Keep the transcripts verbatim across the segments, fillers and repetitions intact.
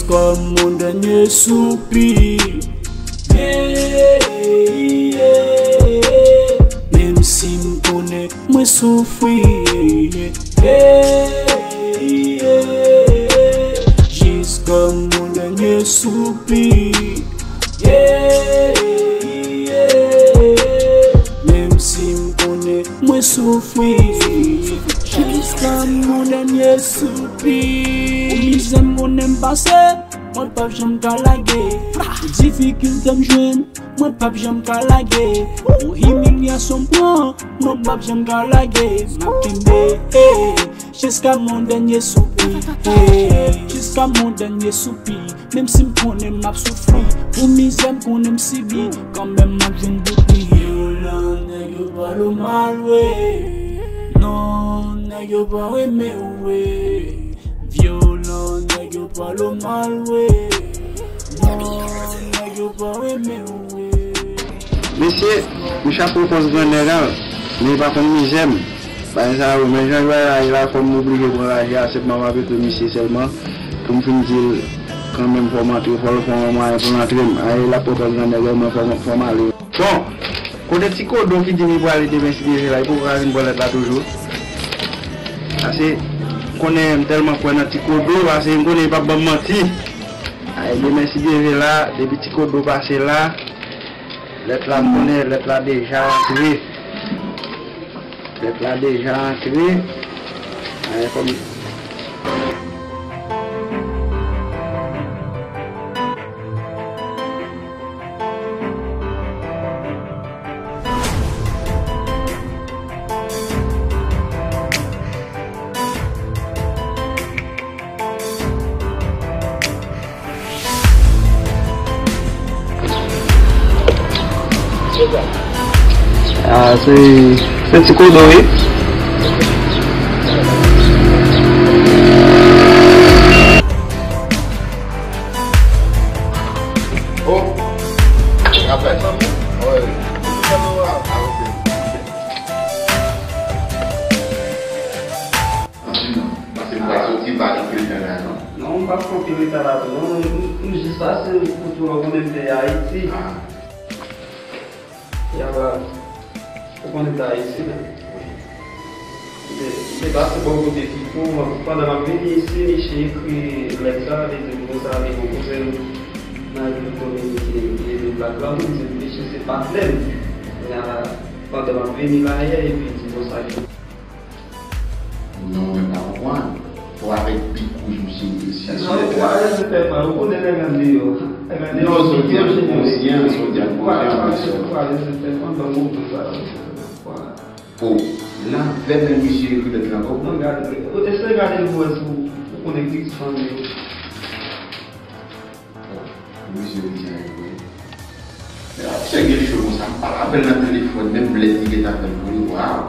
Kòm yon dènye soupi. Yeah, yeah. Menm si m konnen mwen soufri, yeah, yeah. Jis kòm yon dènye soupi. Yeah, yeah. Menm si m konnen mwen soufri, jis kòm yon dènye soupi. Pou mizè m konnen m pase, mwen p ap janm ka lage. Pou difikilte m jwenn, mwen p ap janm ka lage. Pou imilyasyon m pran, mwen p ap janm ka lage. M ap kenbe, eh, jiska mon dènye soupi, eh, jiska mon dènye soupi. Menm si m konnen m ap soufri, pou mizè m konnen m sibi, kanmenm m ap jwenn bout li. Vyolan, nèg yo pale w mal, wi. Non, nèg yo pa renmen w, wi. Vyolan, nèg yo pale w mal, wi. Non, nèg yo pa renmen w, wi. Mesye, m chapo pòs grannèg la, men li pa konn mizè m. Bagay sa yo, men jan yo bay la, e la kòm m oblije pran lajan, se pou m ap repete misye sèlman, pou m fin di l, kanmenm, fò m antre, fò l fè yon mwayen pou l antre m. Aye, l ap pran pòs grannèg la, mwen fò m, fò m ale. Bon, kote ti Kodo ki di m li prale demen si Dye vle la, li poko ka vin pran lèt la toujou? Pase, m konnen m tèlman kwè nan ti Kodo, pase m konnen li p ap ban m manti. Ay, demen si Dye vle la, depi ti Kodo pase la, lèt la m konnen, lèt la deja antre. Lèt la deja antre. Ay, kòm Ah, se, se ti Kodo, wi. Oh, rapèl. Wi. Anpil non. Paske m pral soti, m pa gen anpil tan la non. Non, m p ap pran anpil tan la tou non. M, m, m jis pase kote w konnen m te Ayiti. Ah. Ya ba, ou konnen m te Ayiti la. Wi. M te, m te pase bò kote Kiko, pandan m ap vini isi, misye ekri lèt la, li di m konsa, li gon kouzen m nan Repiblik Dominiken, li rele Black la, li di m misye se patnè m. Kounye a, pandan m ap vini la yè, epi li di konsa, Non, mwen pa konprann. Fò avèk bik wouj misye rete si. Non, ou pa lese fè mal, ou konnen nèg andeyò. Nèg andeyò, non, se yon djab konsyan, se yon djab konsyan, mesye. Ou pa lese fè mal, ban m konprann sa. O, nan vè men misye ekri lèt la ankò. Non, gade, ou eseye gade l pou wè si ou, ou konnen ki ki fann yo. Misye retire vre. Men la misye gen cho konsa, m pale avè l nan telefòn, menm lèt li gentan fè l pou li, waw.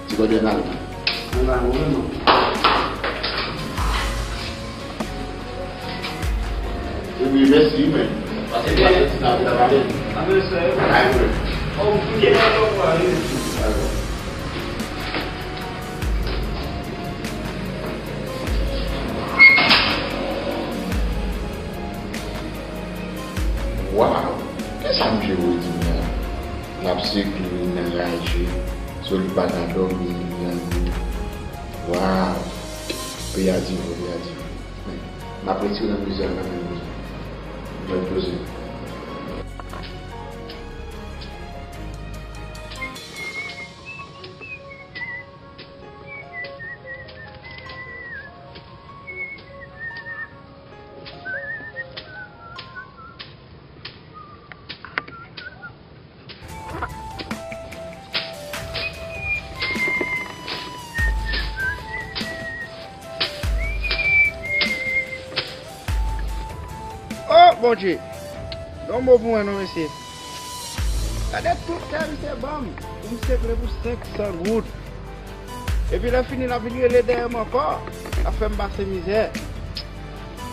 Ti bò dèyè pale. Mwen pa bon, non. Wi, wi, mèsi, men. Pase, pase, ti nan, nan pale. A, men, sè. Ay, vre. O, m gen nan lòt pale. Alò. Waw! Kisa misye voye di m la? L ap sekle, l anraje, so li pa ka dòmi, li anvi. Waw! Peyi a divo, peyi a divo. Men, m ap retire nan mizè a kanmenm, mezanmi. Mwen poze. Oh, Bondye! Yon mo pou mwen non, mesye. Gade tout tè misye ban m pou m sekle pou senk san goud. Epi lè fini, l ap vin rele dèyè m ankò. L ap fè m pase mizè.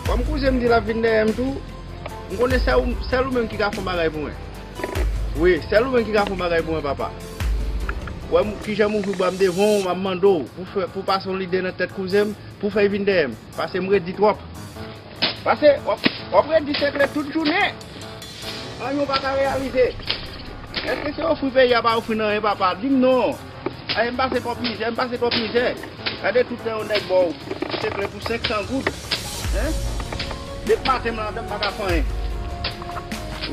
Kòm kouzen m di l ap vin dèyè m tou, m konnen sèl ou, sèl ou menm ki ka fè yon bagay pou mwen. Wi, sèl ou menm ki ka fè yon bagay pou mwen, papa. Wè m, kijan m ouvri bra m devan w, m ap mande w pou fè, pou pase yon lide nan tèt kouzen m, pou fè l vin dèyè m. Paske m redi twòp. Paske w ap, w ap redi Seklè tout jounen. Anyen w pa ka reyalize. Èske se ofri peyi a pa ofri n anyen, papa? Di m non. Ay, m pase twòp mizè, m pase twòp mizè. Gade tout tan yon nèg ba w Seklè pou senk san goud. Hein? Depi maten m la, m pa ka fè anyen.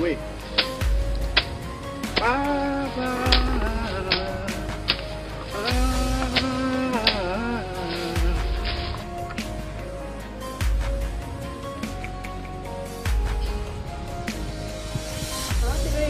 Wi. Papa. Antre.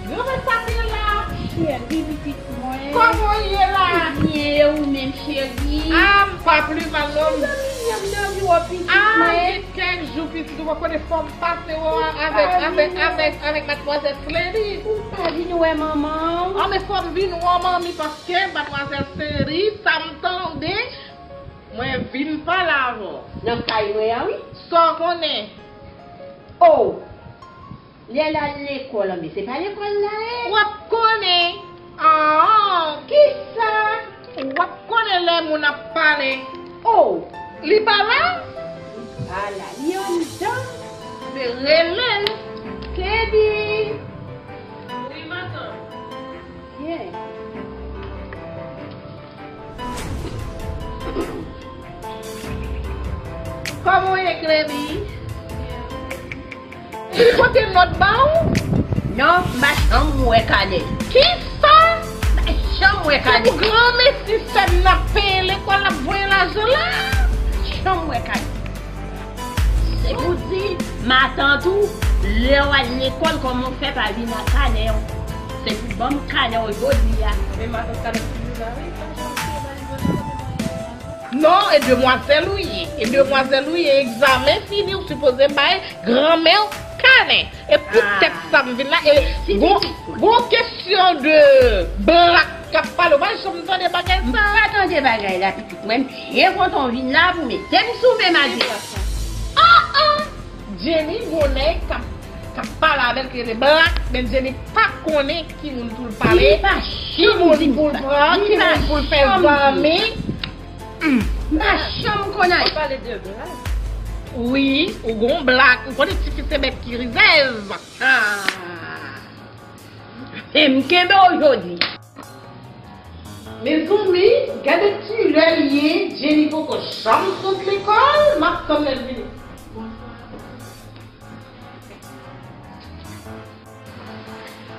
Granmèt pa te la. Cheri, pitit mwen. Kòman w ye la? Byen, e ou menm, cheri? Ah, m pa pli mal non. Mezanmi, m anvi wè pitit mwen. Ah, gen kèk jou pitit ou poko de fòm pase wè w avèk, avèk, avèk, avèk madmwazèl Clary. Ou pa vin wè manman w? Ah, men fò m vin wè manmi paske madmwazèl Clary, sa m tande, mwen vin pale avè w. Nan kay mwen an, wi. Sa w konnen? Oh! Lè l al lekòl, men se pa lekòl la, e? W ap konnen. Ah! Kisa? W ap konnen lè moun ap pale. Oh! Li pa la? Li pa la. Li anndan. Se rele l. Kedi! Wi, matant. Byen. Kòman w ye, Klemi? Li pote nòt ba w? Non, m pa janm wè kanè. Kisa? M pa janm wè kanè. Se pou granmesi sè m nan peye lekòl, l ap voye lajan la? Janm wè kanè. Se pou di, matant ou, lè w al lekòl, kòman w fè pa vin ak kanè w? Se pou ban m kanè w jodi a. Men matant kanè pou vin la, wi, pa janm peye ba li, mwen pa konn. Non, e demwazèl ou ye. E demwazèl ou ye, egzamen fini, ou sipoze bay granmè w kanè. E poutèt sa m vin la, e gon, gon kesyon de blak k ap pale, ou pa janm tande bagay sa? M pa tande bagay la, pitit mwen. M byen kontan w vin la pou mete m sou menm adrès. Ah, ah! Jenny, gon nèg k ap, k ap pale avè l ki rele Blak, men Jenny pa konnen ki moun pou l pale, ki moun pou l pran, ki moun pou l fè zanmi. M pa janm konn anyen. Pale de Blak? Wi, ou gon Blak, ou konnen tifi se bèt ki rizèz. Ah. E m kenbe w jodi. Mezanmi, gade ki lè l ye, Jenny poko janm sot lekòl, m ap tann lè l vini.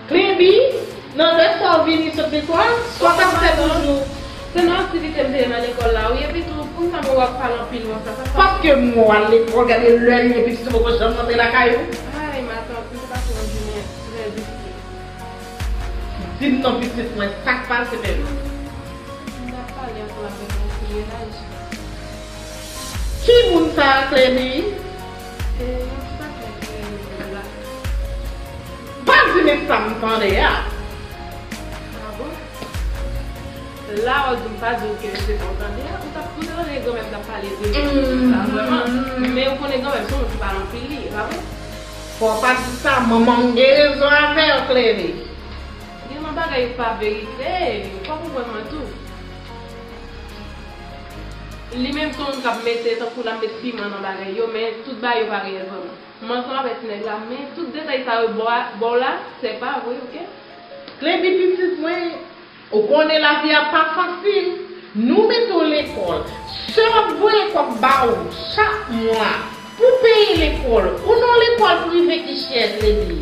Klemi, nan lè sa w vini sot lekòl, sa w t ap fè toujou? Se nan aktivite m te ye nan lekòl la, wi, epi tou, poukisa mwen w ap pale anpil konsa, sa pa. Paske mwen w al lekòl, gade lè l ye, pitit ou poko janm rantre lakay ou. Ay, matant, m te pase yon jounen trè difisil. Di m non, pitit mwen, sa k pase menm? M t ap pale ansanm avèk yon fi menaj. Ki moun sa a, Klemi? E, yon ti patnè ki rele Blak. Pa di men sa m tande a. Ah bon? La, w di m pa di w ke se sa w tande a, ou t ap, ou te tande granmè m t ap pale de li, sa vrèman. Men ou konnen granmè m se yon moun ki pale anpil li, e pa vre? Fò w pa di sa, manman m gen rezon avè w, Klemi. Gen nan bagay yo pa verite, fò w konprann mwen tou. Li menm se yon moun k ap mete, tankou l ap met piman nan bagay yo, men tout bagay yo pa reyèl vrèman. M ansanm avèk ti nèg la, men tout detay sa yo ba w la, se pa vre, oke? Klemi, pitit mwen, ou konnen lavi a pa fasil. Nou mete w lekòl. Sè w ap voye kòb ba w chak mwa pou peye lekòl. Ou nan lekòl prive ki chè, Klemi.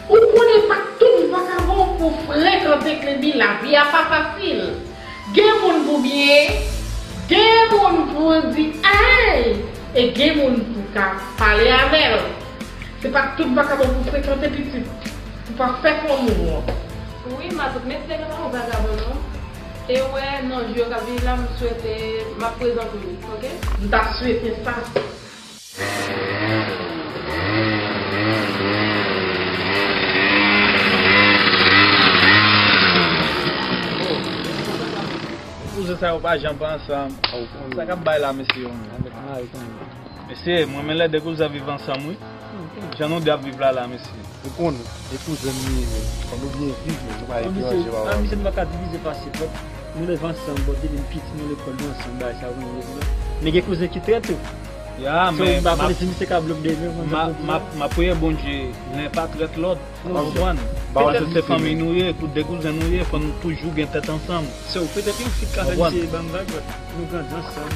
Ou konnen pa tout vakabon pou frekante, Klemi, lavi a pa fasil. Gen moun pou byen, gen moun pou di ay, e gen moun pou ka pale avè l. Se pa tout vakabon pou frekante, pitit. Ou pa fèt yon moun. Wi, matant, men se pa yon vakabon, non. E wè, nan jou yo k ap vini la, m swete m ap prezan pou li, oke? M ta swete sa. Ou Sa yo pa janm pa ansanm. Sa k ap bay la, mesye yo menm? Mesye, mwen men lè de kouzen viv ansanm, wi. Jan nou de ap viv la, la, mesye. Ou konnen, e kouzen m li ye, men. Fò nou byen viv, men. Nou pa etranje, papa. Misye, nou pa ka divize pase pèp. Nou leve ansanm, bon, depi n piti, nou lekòl, nou ansanm, bagay sa, ou konn, men gen kouzen ki trèt tou. Ya, men m ap, m ap, m ap, m ap priye Bondye, nen pa trèt lòt. Ou konprann? Petèt se fanmi nou ye, kou de kouzen nou ye, fò nou toujou gen tèt ansanm. Se ou, petèt yon fi k ka fè misye ban m vag, nou grandi ansanm.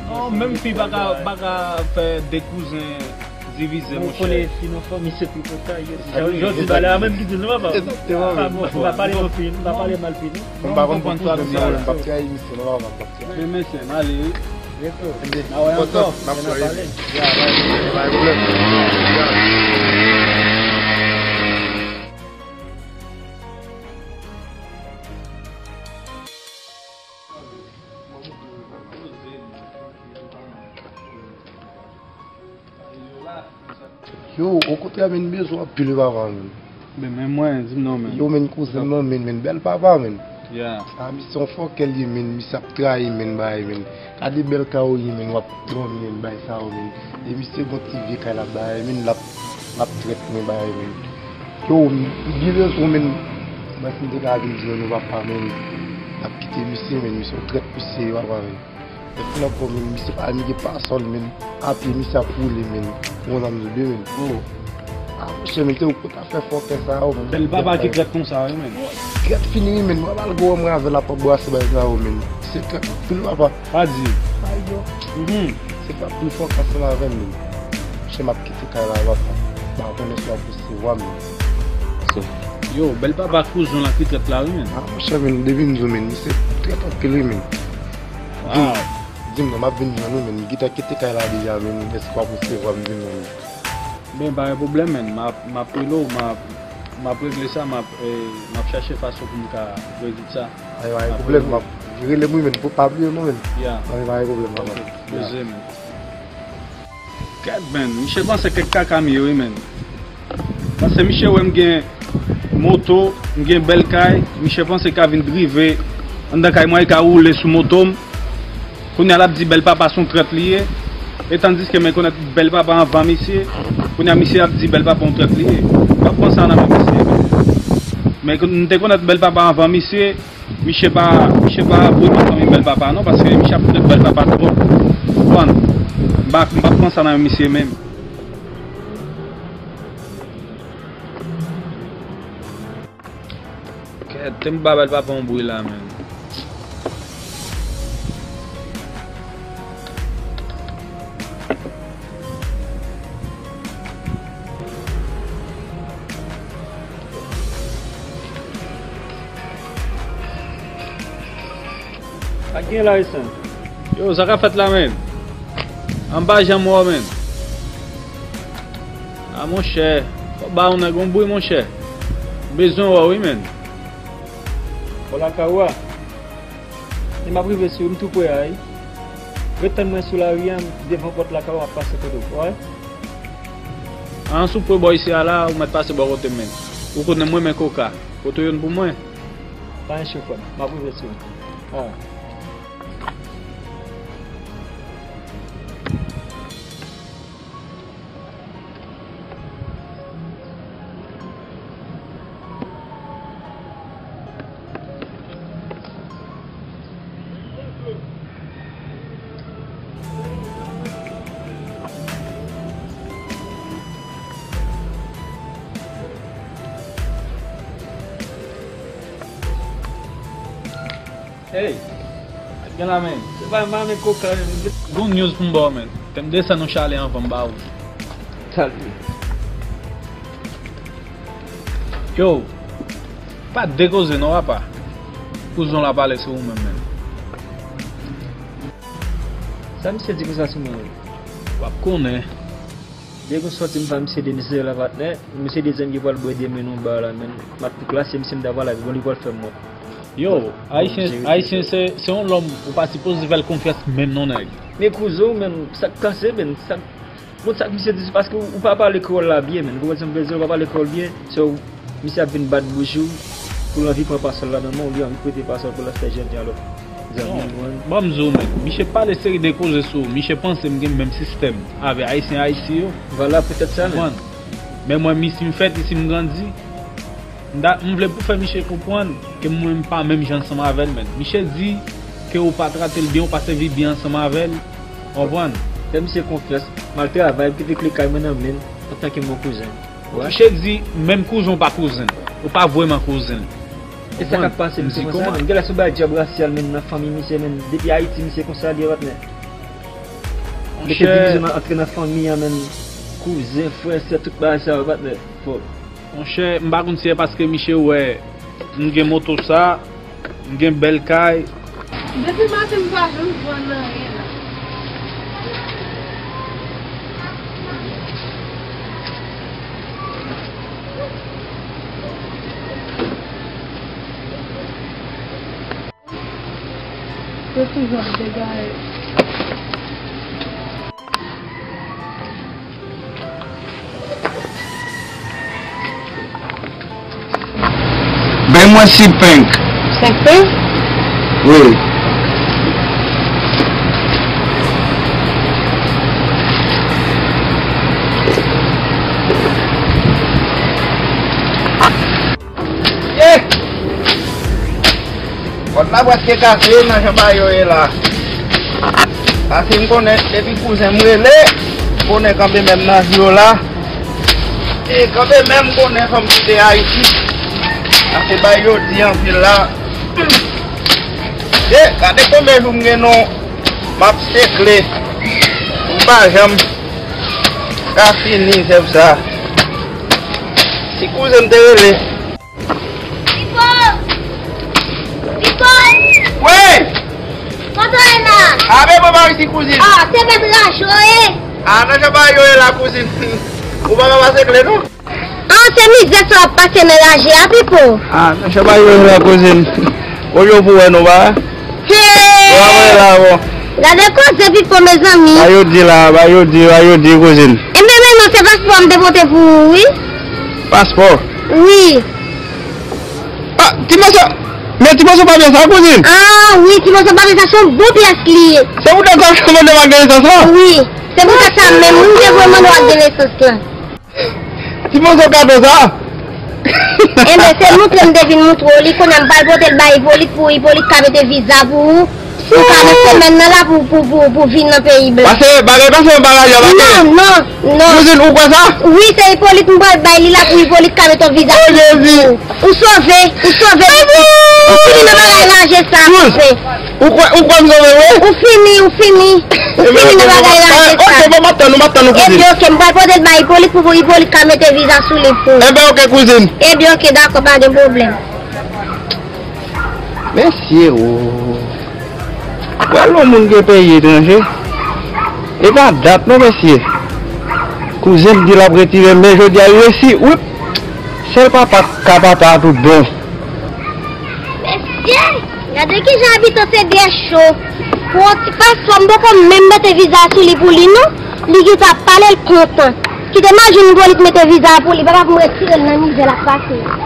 Non, menm fi pa ka, pa ka fè de kouzen divize, monchè. Ou konnen fi nan fanmi se tripotay, yo di, jodi bagay la menm ki di l non, papa. Egzakteman. Pa bon, m pa pale mal fi, m pa pale mal fi, non. M pa konn pou kouzen m nan, m p ap trayi misye, non, papa, m p ap trayi. Men, mesye, m ale, wi. N a wè ankò. N a pale. Ya, pa gen pwoblèm. Yo, okontrè, men, m bezwen w anpil, wi, papa, men. Men, men mwen, di m non, men. Yo, men, kouzen m nan, men, men, bèl papa, men. Ya. A, misye se yon fòkè l ye, men, misye ap trayi, men, bagay, men. Gade bèl kay ou ye, men, w ap dòmi, men, bagay sa yo, men. E misye gon ti vye kay l ap bay, men, l ap, l ap trèt, men, bagay, men. Yo, m, m gen rezon, men. Mwen, si m te ka vin jwenn ou, papa, men, m ap kite misye, men, misye yon trèt misye ye, papa, men. Epi nan kò, men, misye pa menm gen pasòl, men. Apye misye ap woule, men. Yon zanm zoude, men. Oh. A, monchè, men, te ou ta fè fòkè sa yo, men. Bèl papa ki trèt konsa, wi, men. Trèt fini, wi, men. Mwen, malgre mwen avè l ap brase bagay sa yo, men. Se trèt anpil, papa. Pa di. Ay, yo. Mhm. Se trèt anpil fòkè ansanm avè m, men. Monchè, m ap kite kay la, papa. M pa konnen si w ap resevwa m, men. Yo, bèl papa kouzen w la ki trèt la, wi, men. A, monchè, men, depi m di w, men, misye trèt anpil, wi, men. Di m, di m non, m ap vin jwenn ou, men. M gentan kite kay la deja, men. Èske w ap resevwa m vin jwenn ou? Ben, pa gen pwoblèm, men. M ap, m ap rele w, m ap, m ap regle sa, m ap, eh, m ap chache fason pou m ka rezoud sa. Ay, pa gen pwoblèm, m ap rele m, wi, men. Fò pa bliye non, men. Ya. Ay, pa gen pwoblèm, papa. Ok, poze, men. Kèt, men, misye panse kèk kaka m ye, wi, men. Paske misye wè m gen moto, m gen bèl kay, misye panse ka vin drive anndan kay mwen, e ka woule sou moto m. Kounye a l ap di bèl papa se yon trèt li ye. E tandiske mwen konèt bèl papa anvan misye, kounye a misye ap di bèl papa yon trèt li ye. M p ap pran sa nan men misye. Men m te konèt bèl papa anvan misye, misye pa, misye pa vreman fanmi bèl papa non, paske misye ap trèt bèl papa twòp. Ou konprann? M pa, m p ap pran sa nan men misye menm. Kèt, te m ba bèl papa yon bri la, men. Sa k gen la, Esen? Yo, sa k ap fèt la menm? An pa janm wè w menm. A, monchè, fò w ba yon nèg yon bri, monchè. M bezwen wè w wi, menn. Bò lakay ou a. E m ap rive sou ou, m tou pre a wi. Ret tann mwen sou lari a, devan pòt lakay ou, m ap pase kote w, wè? An, si w pre bò isi a la, ou mèt pase bò kote m, menn. Ou konnen mwen renmen koka. Pote youn pou mwen. Pa anyen cho, frè m. M ap rive sou ou. Ah. Hey, sa k gen la, menn? Se pa m pa renmen koka, menn. Gon news pou m ba w, menn. Fè m desann yon chalè anvan m ba ou. Talè. Yo, pa dekoze non, papa. Kouzen w la pale, se ou menm, menn. Sa misye di konsa sou mwen, menn? W ap konnen. Depi m sòti, m pa misye de mesye la, patnè. Misye de zen ki pral bwè demen nan ba la, menn. M ap tou klase misye, m ta pale avè l, bon, li pral fè m wont. Yo, Ayisyen, Ayisyen se, se yon lòm ou pa sipoze fè l konfyans menm non, nèg. Men kouzen w, menn, sa k pase, menn, sa k Bon, sa k misye di, se paske ou, ou pa pale kreyòl la byen, menn. Ou konprann sa m vle di, ou pa pale kreyòl byen, so, misye ap vin bat bouch ou, pou l anvi pran pasòl la nan men w, li anvi prete pasòl pou l fè jèn jan lòt. Bon, ban m di w, men, misye pale seri de koze sou ou. Misye panse m gen menm sistèm avè Ayisyen Ayiti yo. Vwala, poutèt sa menm. Konprann? Men mwen, m isi m fèt, isi m grandi. M ta, m vle pou fè misye konprann ke mwen m pa menm jan ansanm avè l, men. Misye di ke ou pa trate l byen, ou pa sèvi byen ansanm avè l. Konprann? Fè misye konfyans. M al travay, m kite kle kay mwen nan men l, antanke m yon kouzen. Wi. Misye di, menm kouzen w pa kouzen l. Ou pa vrèman kouzen l. E sa k ap pase, misye konsa? M gen la sou bay djab rasyal, men nan fanmi misye, men depi Ayiti, misye konsa li ye, patnè. Mete divizyon nan, antre nan fanmi an, men kouzen, frè, sè, tout bagay sa yo, patnè. Fò. Monchè, m pa konn si se paske misye wè m gen moto sa, m gen bèl kay. Depi maten m pa janm jwenn anyen la. Yo toujou ap degare. Bay mwen senk pen. Senk pen? Wi. Eh! Pòt la prèske kase nan jan bagay yo ye la. Paske m konnen depi kouzen m rele, m konnen kanpe menm nan jou yo la. E kanpe menm m konnen fò m kite Ayiti. Paske bagay yo di anpil la. E gade konbyen jou m gen non m ap sekle. M pa janm ka fini zèv sa. Si kouzen m te rele. Pipo! Pipo! Wi! Kote w ye la? A, men mwen pa isi, kouzin. A, se mèt raje w ye. A, nan jan bagay yo ye la, kouzin. Ou pa ka pase kle, non? A, se mizè sa w ap pase nan raje a, Pipo. A, nan jan bagay yo ye la, kouzin. Olye pou wè nou, pa? Hey! Ou pa wè la, bon. Gade koze, Pipo, mezanmi. Ba yo di la, ba yo di, ba yo di, kouzin. Enben, men non, se paspò m te pote pou ou, wi. Paspò? Wi. A, ti moso, men ti moso papye sa, kouzin. A, wi, ti moso papye sa, se yon bon pyès li ye. Se pou tèt sa w mande m ak de nesans lan? Wi, se pou tèt sa menm, wi, m te vle mande w ak de nesans lan. Ti moso kado sa? Enben, se montre m te vin montre w li, kounye a m pral pote l bay Ipolit pou Ipolit ka mete viza pou ou. Ou ka nan semèn nan la pou, pou, pou, pou vin nan peyi blan. Pase, bagay, pase yon bagay, yon bagay. Non, non, non. Kouzin, ou kwè sa? Wi, se Ipolit m pral bay li la pou Ipolit ka mete yon viza pou ou. O Jezi! Ou sove, ou sove. Ou fini nan bagay raje sa, monchè. Ou kwè, ou kwè m sove, wi? Ou fini, ou fini. Ou fini nan bagay raje sa. Oke, bon, m ap tann ou, m ap tann ou, kouzin. Ebyen, oke, m pral pote l bay Ipolit pou, pou Ipolit ka mete viza sou li pou ou. Ebyen, oke, kouzin. Ebyen, oke, dakò, pa gen pwoblèm. Mesye o! Wè lè yon moun gen peyi etranje. E pa dat non, mesye. Kouzen m di l ap retire, men jodi a li resi, wip! Sèl papa k ka papa tout bon. Mesye! Gade kijan abitan se byen cho. Pou yon ti paspò, m poko menm mete viza sou li pou li non. Li gentan ap pale l kontan. Kite m al jwenn Ipolit mete viza a pou li, papa pou m retire l nan mizè l ap pase a.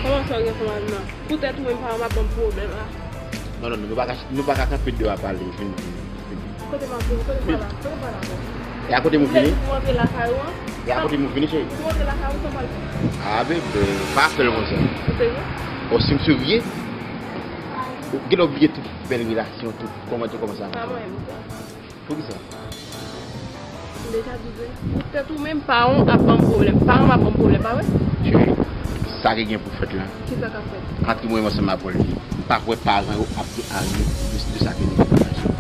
Kòman sa w gen fanm avè m nan? Poutèt ou menm paran m ap ban m pwoblèm la. Non, non, non, nou pa ka, nou pa ka kanpe deyò a pale. Vin, vin, vin. Kote m ap vin? Kote m pral la? Kote m pral la? E a kote m vini? Ou antre lakay ou an? E a kote m vini, cheri? Ou antre lakay ou san pale? A, bebe, pa fè l konsa. Ou serye? O, si m serye? Ou gen lè w bliye tout bèl relasyon, tout, kòman te kòmanse avè m. Poukisa? M deja di w, poutèt ou menm, paran w ap ban m pwoblèm. Paran m ap ban m pwoblèm, pa vre? Cheri, sa ki gen pou fèt la. Kisa k ap fèt? Antre mwen menm ansanm avè w li. M pa kwè paran yo ap gen anyen de, de sa ke nou gen nan relasyon.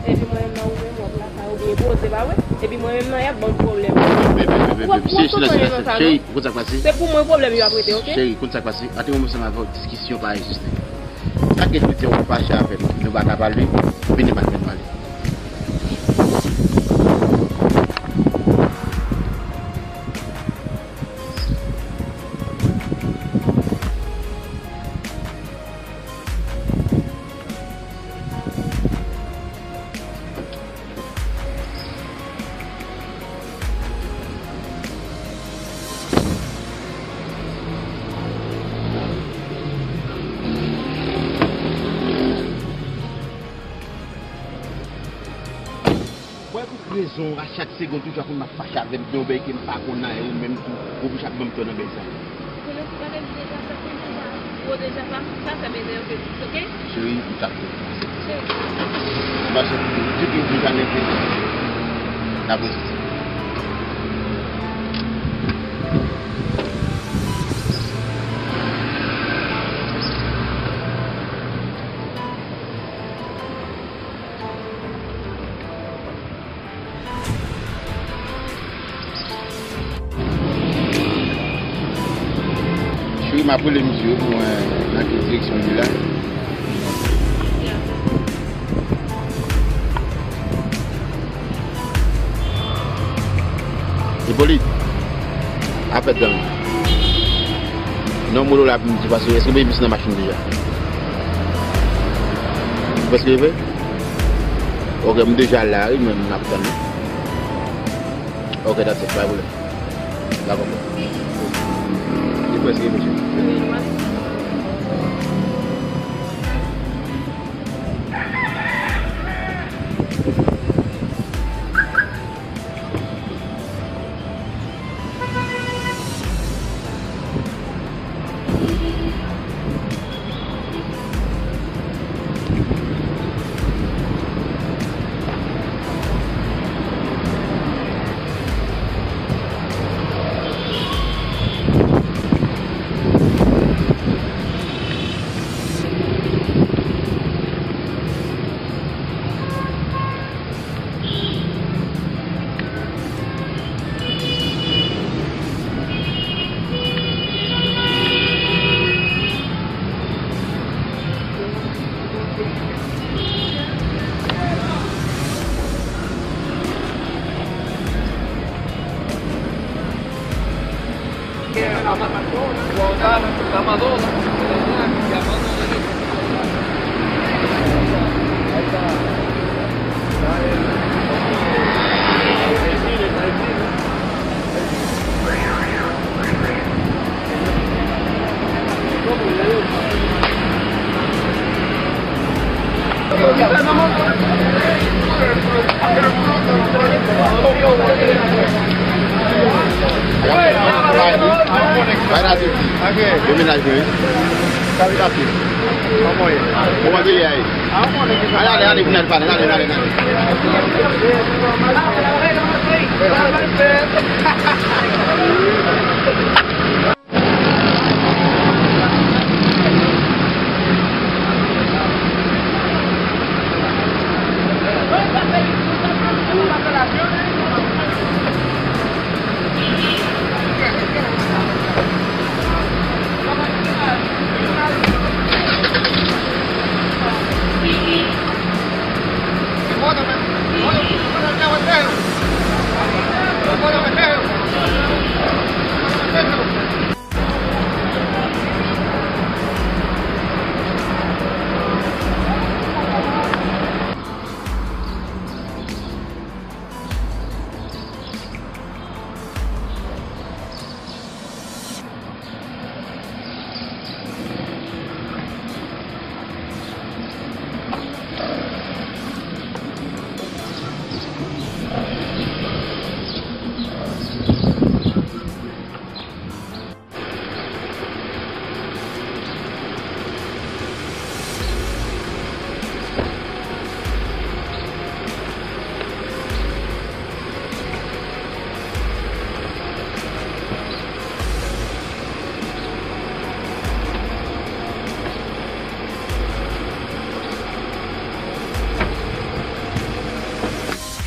Epi mwen menm nan ou menm w ap lakay ou byen poze, pa vre? Epi mwen menm nan y ap ban m pwoblèm. Bebe, bebe, bebe, cheri, silans, silans, cheri, ou konn sa k pase? Se pou mwen pwoblèm yo ap rete, oke? Cheri, konn sa k pase? Antre mwen menm ansanm avè w, diskisyon pa egziste. Sa k gen pou di w fache avè m, nou pa ka pale, vini m ak mèt pale. Wè pou ki rezon a chak segonn toujou ap konn ap fache avè m pou yon bèy ke m pa konn anyen, ou menm tou, ou bouch ap ban m tò nan bèy sa. Konnen si bagay li deja fèt, li deja, ou deja pa, pa fè m ede yo kredit, oke? Cheri, m t ap tou. Cheri. M pa sot di tou, di jan nèg yo. N ap rezon. Cheri, m ap rele misye pou mwen nan ki direksyon li la. Ipolit, apèt dan. Non, molo la pou m di paske èske m peye pis nan machin deja? Ou prèske rive? Ok, m deja la wi, men m ap tann ou. Ok, that's it, pa pwoblèm. Dakò. Li prèske rive, cheri. Bay la di. Yo menaj mwen wi. Sa li pase? Kòman ye? Kòman peyi a ye? Ale, ale, ale, vin al pale, ale, ale, ale.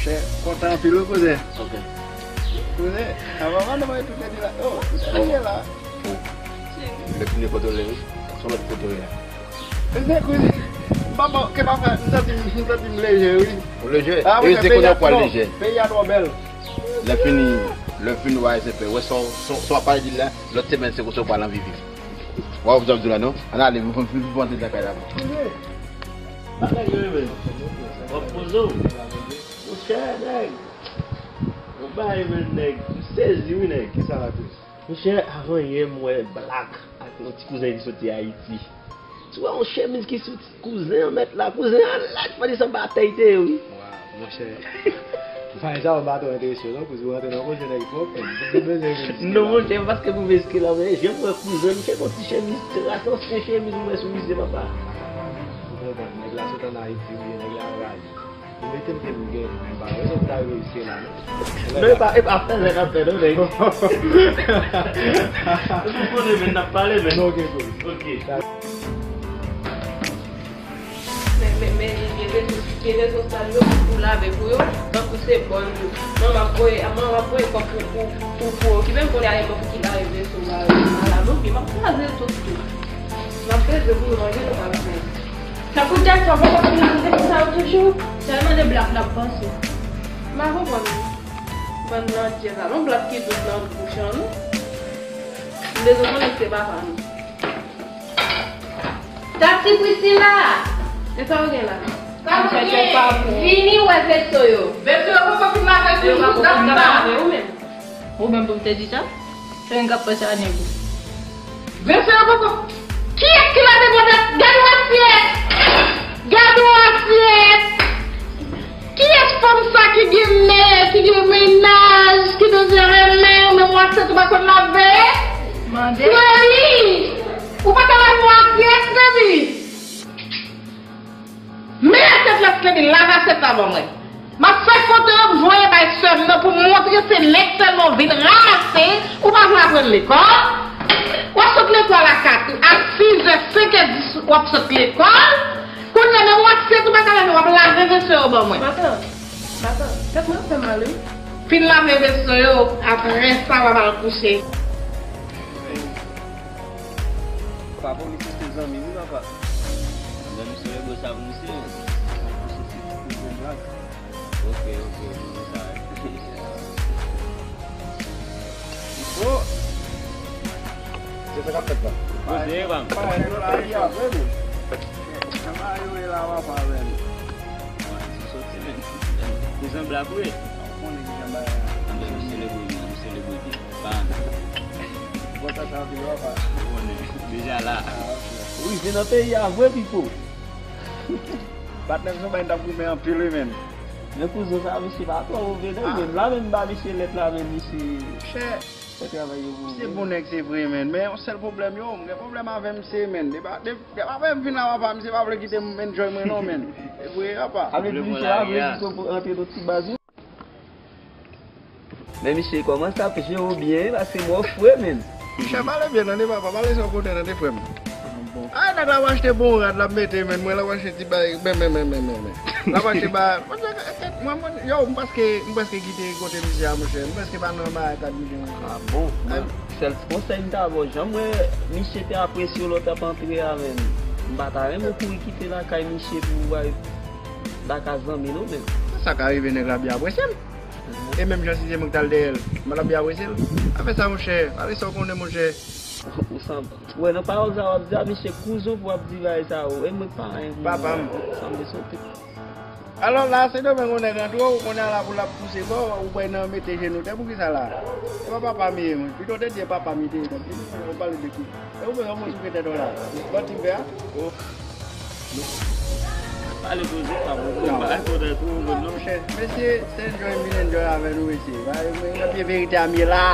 Chè, kontan anpil wi, kouzen. Ok. Kouzen, avan madanm mwen tou te di la. Oh, kouzen la. Lè fini kote w lè wi. Son lòt kote w la. Kouzen, kouzen. M pa bon, ke pa fè, m santi, m santi m leje wi. Ou leje? Ah, e wi, se kounye a w pral leje. Peyi a twò bèl. Lè fini, lè fini w a S P. Wè sa w, sa w, sa w ap pale di la, lòt semèn se konsa w pral anvi viv. Wa w ap di la non. Ann ale, m, m, m, m antre nan kay la. Kouzen. Bagay yo, men. W ap poze w. Monchè, nèg. Yon bagay, men, nèg. M sezi, wi, nèg. Kisa la, Chris? Monchè, avan yè, m wè Black ak yon ti kouzen ki soti Ayiti. Ti wè yon chemiz ki soti, kouzen an mèt la, kouzen an laj, padi sanba atè l te ye, wi. Waw, monchè. Bagay sa yo pa twò enterese w non, kouzen, w rantre nan koze nèg twòp, men. Ou bezwen vin isit la. Non, monchè, paske pou vin isit la, men, jan m wè kouzen, misye gon ti chemiz, trase ansyen chemiz mwen sou misye, papa. M konprann, nèg la sot ann Ayiti, wi, nèg la anraje. Ou mete m te m gen, m pa wè sa w ta rive isit la, non. Non, e pa, e pa fè lè n ap fè, non, nèg. Ou konnen, men, n ap pale, men. Ok, cool. Ok. Men, men, men, gen rezo, gen rezo sal yo pou lave pou yo, tankou se bòl yo. Mwen, m ap voye, mwen, m ap voye kòb pou, pou, pou, pou okipe m, kounye a, e mwen ki lave veso, lave, lave, oubyen m ap kraze tout, tout. M ap kraze pou yo manje, nou pa bezwen. Tankou tèt sa, poko fin manje pou sa yo toujou. Sèlman de blak n ap panse. M pa konprann. Bann landjè sa, non, blak ki dout nan bouch an nou. M bezwen konnen si se papa nou. Tati Priscilla! E sa w gen la? Sa m gen? Vini wè veso yo. Veso yo poko fin lave, fin lave, ou menm. Ou menm pou m te di sa? Se mwen k ap panse a nèg ou. Veso yo poko. Kiyès ki lave bò tèt? Gade yon asyèt! Gade yon asyèt! Kiyès fanm sa ki gen men, ki gen mennaj, ki bezwen renmen, ou menm w asyèt ou pa konn lave? Mande. Baby! Ou pa ka lave yon asyèt, baby? Men asyèt la, baby, lave asyèt la ban mwen. M ap fè foto yo, m voye bay sè m nan pou m montre se nèg sèlman w vin ranmase, ou pa vle aprann lekòl. W ap sot lekòl a kat, a sizè, senkè dis, w ap sot lekòl. Kounye a menm w ap sèt, ou pa ka lave, w ap lave veso yo ban mwen. Matant, matant, tèt mwen ap fè m mal, wi. Fin lave veso yo, apre sa w ap al kouche. Papa, misye se zanmi m, wi, papa. Zanmi se le gwo sa pou misye. Misye se ti gwo blak. Ok, ok, m wè sa. Bon. Se sa k ap fèt la. Koze, pa m. Pa, pa, pa, pa, pa, pa, yo e la, papa, men. Mwen, ti soti, men. Kouzen blak, wi. Ou konnen ki jan bagay la. Anben, misye le gwo, misye le gwo. Ban. Bon, sa, sa anpil, papa. Ou konnen, deja la. Ah, ok. Ou rive nan peyi a vre, Pipo. Patnè, se yon bagay n t ap goumen anpil, wi, menn. Men kouzen sa, misye pa twò move, non, ah, menn. La, menn, m ba misye lèt la, menn, misye fè travay yo pou misye bon nèg, se vre, menn. Men yon sèl pwoblèm, yo, m gen pwoblèm avè misye, menn. Depi, depi, depi apre m fin la, papa, misye pa vle kite m enjoy mwen, non, menn. E vre, papa. Avè misye pa vle kite w antre nan ti baz, wi. Men misye kòmanse ap jere w byen, paske m ofre, menn. Monchè, pale byen, tande, papa, pale san kote, tande, frè m. Ah, bon. Ah, nèg la ap achte bon rad, l ap mete, menn, mwen, l ap achte ti bay, men, men, men. L ap achte ba, mwen, mwen, yo, m prèske, m prèske kite kote misye a, monchè. M prèske pa nan bagay kad misye, monchè. Ah, bon? Ah. Sèl konsèy m ta ba w, jan m wè misye te apresye w lè w t ap antre a, menn. M pa ta renmen w kouri kite lakay misye pou w al lakay zanmi, non, menn. Sa ka rive, nèg la byen apresye m. E menm jan si se mwen ki t al dèyè l, mwen t ap byen apresye l. Afè sa, monchè, pale sa w konnen, monchè. Ou sanble, wè, nan pawòl sa w ap di a, misye kouzen w pou w ap di bagay sa yo. E mwen k pa anyen pou mwen. Papa m. Sanble soti. Alò la, Sendomeng yon nèg antre w, kounye a la pou l ap pouse kò w, ou pral nan mete jenou tè, poukisa la? E pa papa m ye, mwen. Pito w te di e papa m ye te ye, tanpri, ou pale de kou. E ou bezwen mwen souke tèt ou la? Ban ti m fè a? Oh. Pale koze pa bon, non, pa konnen tou, non. Monchè, mesye, se enjoy m vin enjoy avè nou, mesye. Nan pye verite a m ye la.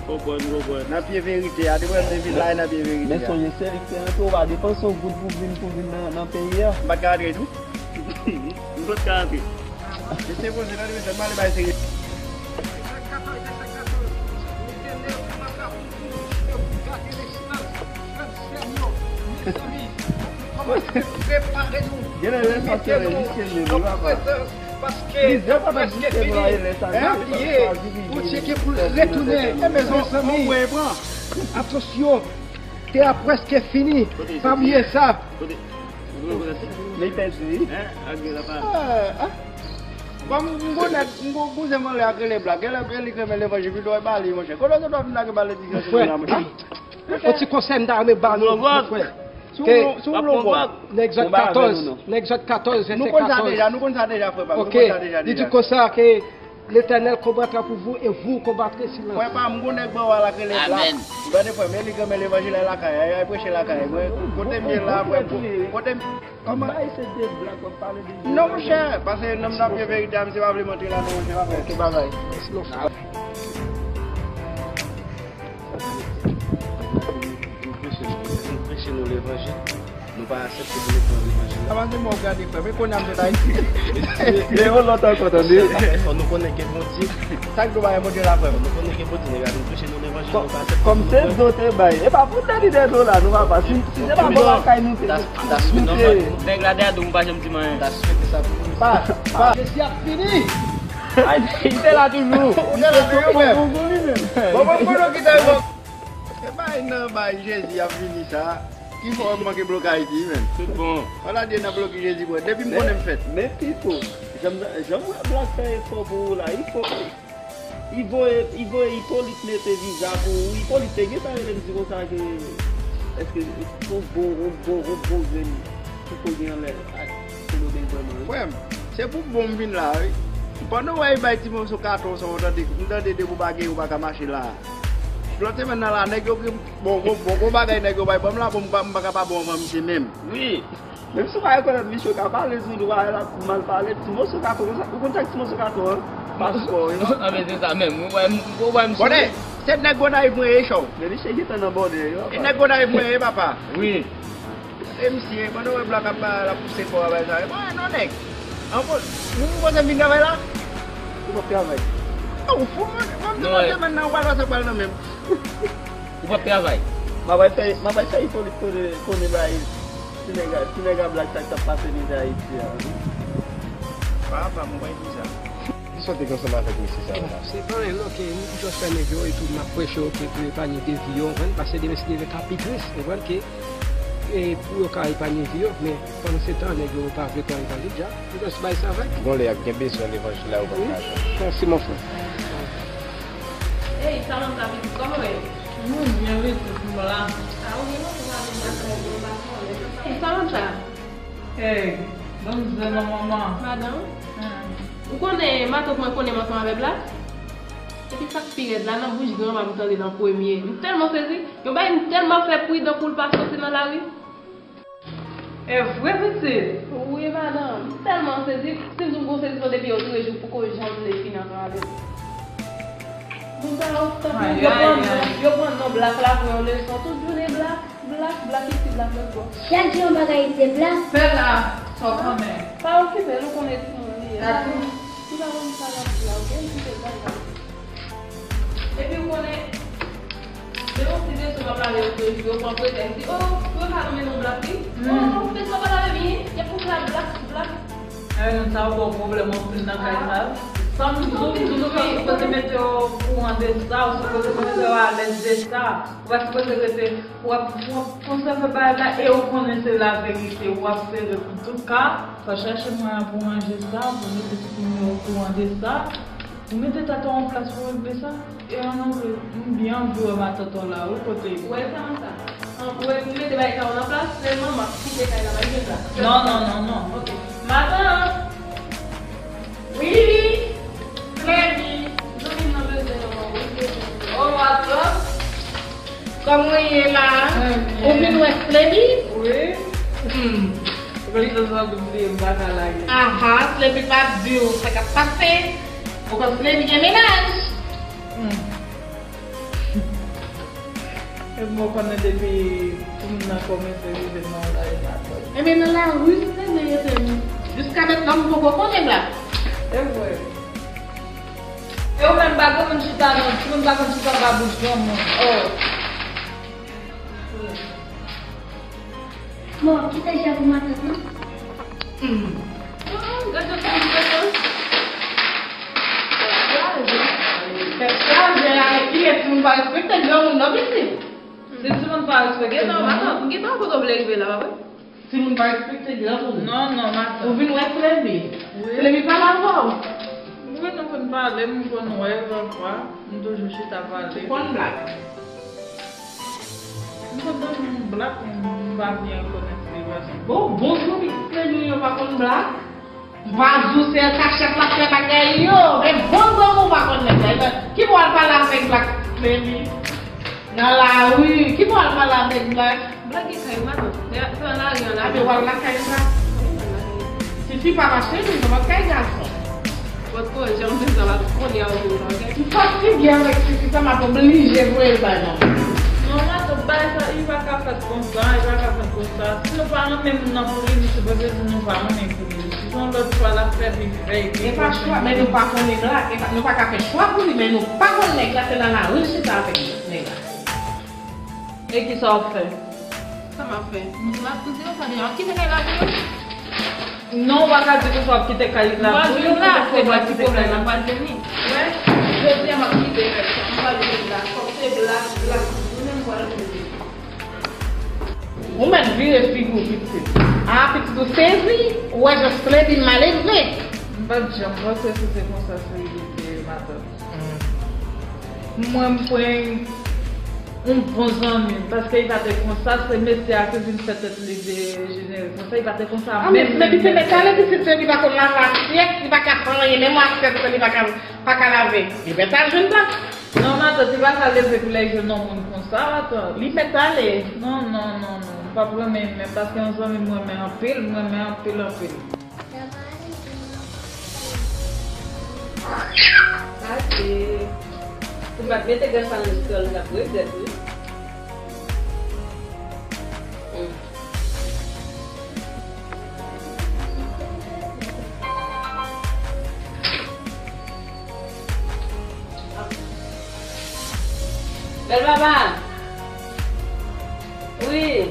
Konprann, konprann. Nan pye verite a, depi m te vin la, e nan pye verite a. Men sonje, se li ki te rantre, ou pa depanse yon goud pou vin, pou vin nan, nan peyi a. M pa t ka rantre tou? M pa t ka rantre. Mesye, poze nan mesye, m ale bay serye. Genlè lè sa se lè misye leve, papa. Plizyè papa misye leve la, e lè sa, pa bliye, Bondye gen pou l retounen. Mezanmi, atansyon, tè a prèske fini. Pa bliye sa. Men pèdi, wi. Bon, m, m gon nèg, m gon kouzen m anlè ak rele Blak. Genlè li k renmen levanjil, pito w ba li, monchè. Kote w sot ap vin lage ba legliz yo sou moun la, monchè? Yon ti konsèy m ta renmen ba nou, mon frè. Ke nèg Zòt katòz, nèg Zòt katòz, vèsè katòz. Nou konn sa deja, nou konn sa deja, frè pa m. Nou konn sa deja, deja. Li di konsa ke L'Éternel combattra pour vous et vous combattrez silencieux. Frè pa m, gon nèg bò a la k rele Black. Amèn. Gade frè m, e li granmè levanjil la lakay, ay, ay preche lakay. Mwen, kote m ye la, frè m, kote m, kòman? Bay se de Black, w ap pale de Non, monchè, paske nonm nan pye verite a, misye pa vle m antre la, non, monchè, pa fè. Ok, bye bye. Mèsi, monchè. Nou preche, nou preche nou levanjil. Nou pa aksepte pou nou pran levanjil la. Sa pa se mwen w gade frè, men kounye a m sot Ayiti. Men yon lòt ankò tande. Fò nou konnen gen Bondye. Sa k do bagay Bondye la frè m? Fò nou konnen gen Bondye, nèg la vin preche nou levanjil, nou pa aksepte pou nou pran. Kòm se do te bay. E pa pou tande de do la, nou papa. Si, si se pa bon lakay nou te. That's, that's we know. Nèg la dèyè do m pa janm di m anyen. That's we sa pou nou. Pa, pa. Jezi ap vini. Ay, li te la toujou. Ou te la toujou, frè. Bon, bon, bon, nou kite bon. E bay nan bay Jezi ap vini sa. Ki fò w manke bloke Ayiti, wi, menn. Tout bon. Fò la di nan bloke Jezi, bro. Depi m konnen m fèt. Men, men Pipo, jan m, jan m wè Black fè efò pou ou la, li fò. Li voye, li voye Ipolit mete viza pou ou. Ipolit te gentan rele m di konsa ke, èske ou bon, ou bon, ou bon grenn Pipo gen anlè ak Sendomeng vrèman, wi. Frè m, se pou bon m vin la, wi. Pandan w wè y bay ti moso katon sa, w tande, m tande depi w pa gen, ou pa ka mache la. Lòt semèn nan la, nèg yo gen, bon, bon, bon, bon bagay nèg yo bay ban m la, bon, m pa, m pa ka pa bon anvan misye menm. Wi. Menm si w pa rekonèt misye w ka pale sou nou, pa mal pale, ti moso katon konsa, ou konn sa k ti moso katon an? Paspò, wi. Anben, se sa menm. Ou wè m, ou wè m Bonè, se nèg Gonayiv mwen ye, chòw. Men misye gentan nan bòdè, wi, papa. E nèg Gonayiv mwen ye, papa. Wi. E misye, pandan w wè Black ap bay, l ap pouse kò a bay sa, e pa non nèg. An bon, ou, ou panse m vin travay la? Ou p ap travay. Ou fou, mwen, mwen m te nan semèn nan, ou pa wè sa pral nan menm. Ou p ap travay. M ap al fè, m ap al fè Ipolit konnen, konnen bay ti nèg a, ti nèg a Black sa k t ap pase mizè Ayiti a. Pa, pa, mwen pa di sa. Kisa w te gen ansanm avèk mesye sa yo la? Se pa anyen non, ke nou pito fè nèg yo, epi m ap preche yo ke pou yo epanye de vi yo, konprann, paske demen si Dye vle ka pi tris, konprann, ke, e, pou yo ka epanye vi yo, men pandan se tan, nèg yo pa vle pran levanjil dja, nou jis bay sa vag. Gon lè y ap gen bezwen levanjil la, yo p ap ka jwenn. Mèsi, mon frè. Ey, Samantha, pitit, kòman w ye? Mwen byen, pitit, m la. A, ou gen lontan m ap vin lakay ou, m pa konnen. Ey, Samantha. Ey, manzè nan manman. Madanm. Hmm. Ou konnen, matant mwen konnen m ansanm avè Black? Epi sa k pi rèd la, nan bouch granma m tande l an premye. M tèlman sezi, yon bagay m tèlman fè pridan pou l pa soti nan lari. E vre, pitit? Wi, madanm. M tèlman sezi, si m di w m gon sezi, se depi yon tou rejou poko janm vle fini ansanm avè l. Moun sa yo, tankou yo pran non, yo pran non Black la pou yon leson. Tout jounen Black, Black, Black isi, Black lòt bò. Chak jou yon bagay se Black. Fè la, sa w konnen. Pa okipe l, ou konnen timoun li ye. Li pa konn sa l ap di la, oke? Kite l, bay la. Epi ou konnen, se yon ti leson m ap pale yo toujou, yo pran pretèks, di, o, yo ka renmen non Black wi. O, ou te sa pale avè m, y ap konn sa Black, Black. Ay, moun sa yo ba w pwoblèm anpil nan kay sa. San m di w, m di w, ou pa sipoze mete w okouran de sa, ou sipoze mete w alèz de sa. Ou pa sipoze rete, w ap, w ap konsève bagay la e ou konnen se laverite, w ap sere pou tout ka. Fò chache mwayen pou ranje sa, pou mete timoun yo okouran de sa. Ou mete tèt ou an plas pou regle sa. E an angle, m byen anvi wè matant ou la, wi, kote. Ou wè sa, sa? An, ou wè, m mete bagay sa yo nan plas, sèlman m ap kite kay la, pa gen plas. Non, non, non, non. Ok. Matant! Wi! Klèbi! Zanmi m nan bezwen w, wi, bezwen w. O, matant! Kòman w ye la? Mwen byen. Ou vin wè Sleby? Wi. Hmm. Ou konn jan Sleby bliye m pa ka lage. Aha, Sleby pa di w sa k ap pase. Ou konn Sleby gen mennaj. Hmm. Epi mwen konnen depi timoun nan kòmanse rive nan lari matant. Ebyen nan lari Sleby rete wi. Jiska mentnan m poko konnen la. E vre. E ou menm pa gen moun chita non, timoun pa konn chita anba bouch granmoun. Oh. Bon, kite chè pou matant lan. Hmm. Oh, gade jan timoun fè chans. Tèt chaje, Ayiti, e timoun pa respekte granmoun non, pitit. Si timoun pa respekte granmoun. Gentan, matant, m gentan kote w vle rive la, pa vre? Timoun pa respekte granmoun. Non, non, matant. Ou vin wè Sleby. Wi. Sleby pale avè w. Wi, nou konn pale, m konn wè l pafwa. M toujou chita pale. Ou konn Black. M konn tande Black, m pa byen rekonèt li, paske. Bon, bon zanmi Sleby yo pa konn Black. M pa di w se an kachèt l ap fè bagay yo. Men bon granmoun pa konn nèg la. Ki bò w al pale avèk Black, baby? Nan lari. Ki bò w al pale avèk Black? Black gen kay matant. Se nan lari an la. Abe w al lakay Black. Tifi pa mache li, nan kay gason. Potko, jan m di sa la, kounye a ou vin la, ok? M fatige avèk tifi sa, m ap oblije voye l bay manman. Non, matant, bagay sa, li pa ka fèt konsa, li pa ka fèt konsa. Si nou pa renmen moun nan pou li, nou sipoze di nou pa renmen pou li. Si se yon lòt chwa l ap fè, li fè, li fè. E pa chwa, men nou pa konnen Black, e pa, nou pa ka fè chwa pou li, men nou pa konn nèg la, se nan lari l chita avèk nèg la. E kisa w ap fè? Sa m ap fè? M di m ap koute yo, sa deja w ap kite kay la pou yo? Non, w pa ka di konsa w ap kite kay la pou yo, poutèt ke w ap kite kay la. Wè, jodi a m ap kite kay sa, m pral jwenn Black, fòk se Black, Black, li menm m pral jwenn li. Ou mèt vire figi w, pitit. A, pitit ou sezi, ou wè jan Slendy malelve. M pa t janm panse si se konsa Slendy te ye, matant. Mwen, m pran yon bon zanmi m, paske li pa te konsa, se mesye a ki vin fè tèt li dejenere konsa, li pa te konsa menm, menm, menm. A, men, men pitit, men talè pitit, se li pa konn lave asyèt, li pa ka fè anyen, menm asyèt, li pa ka, pa ka lave. Li mèt al jwenn Black. Non, matant, li pa ka leve pou l al jwenn yon moun konsa, matant. Li mèt ale. Non, non, non, non, m p ap renmen menm, paske yon zanmi m renmen anpil, m renmen anpil, anpil. Ase. Si m pa t mete gras sa nan istwa, l t ap regrèt, wi. Hmm. Bèl papa. Wi.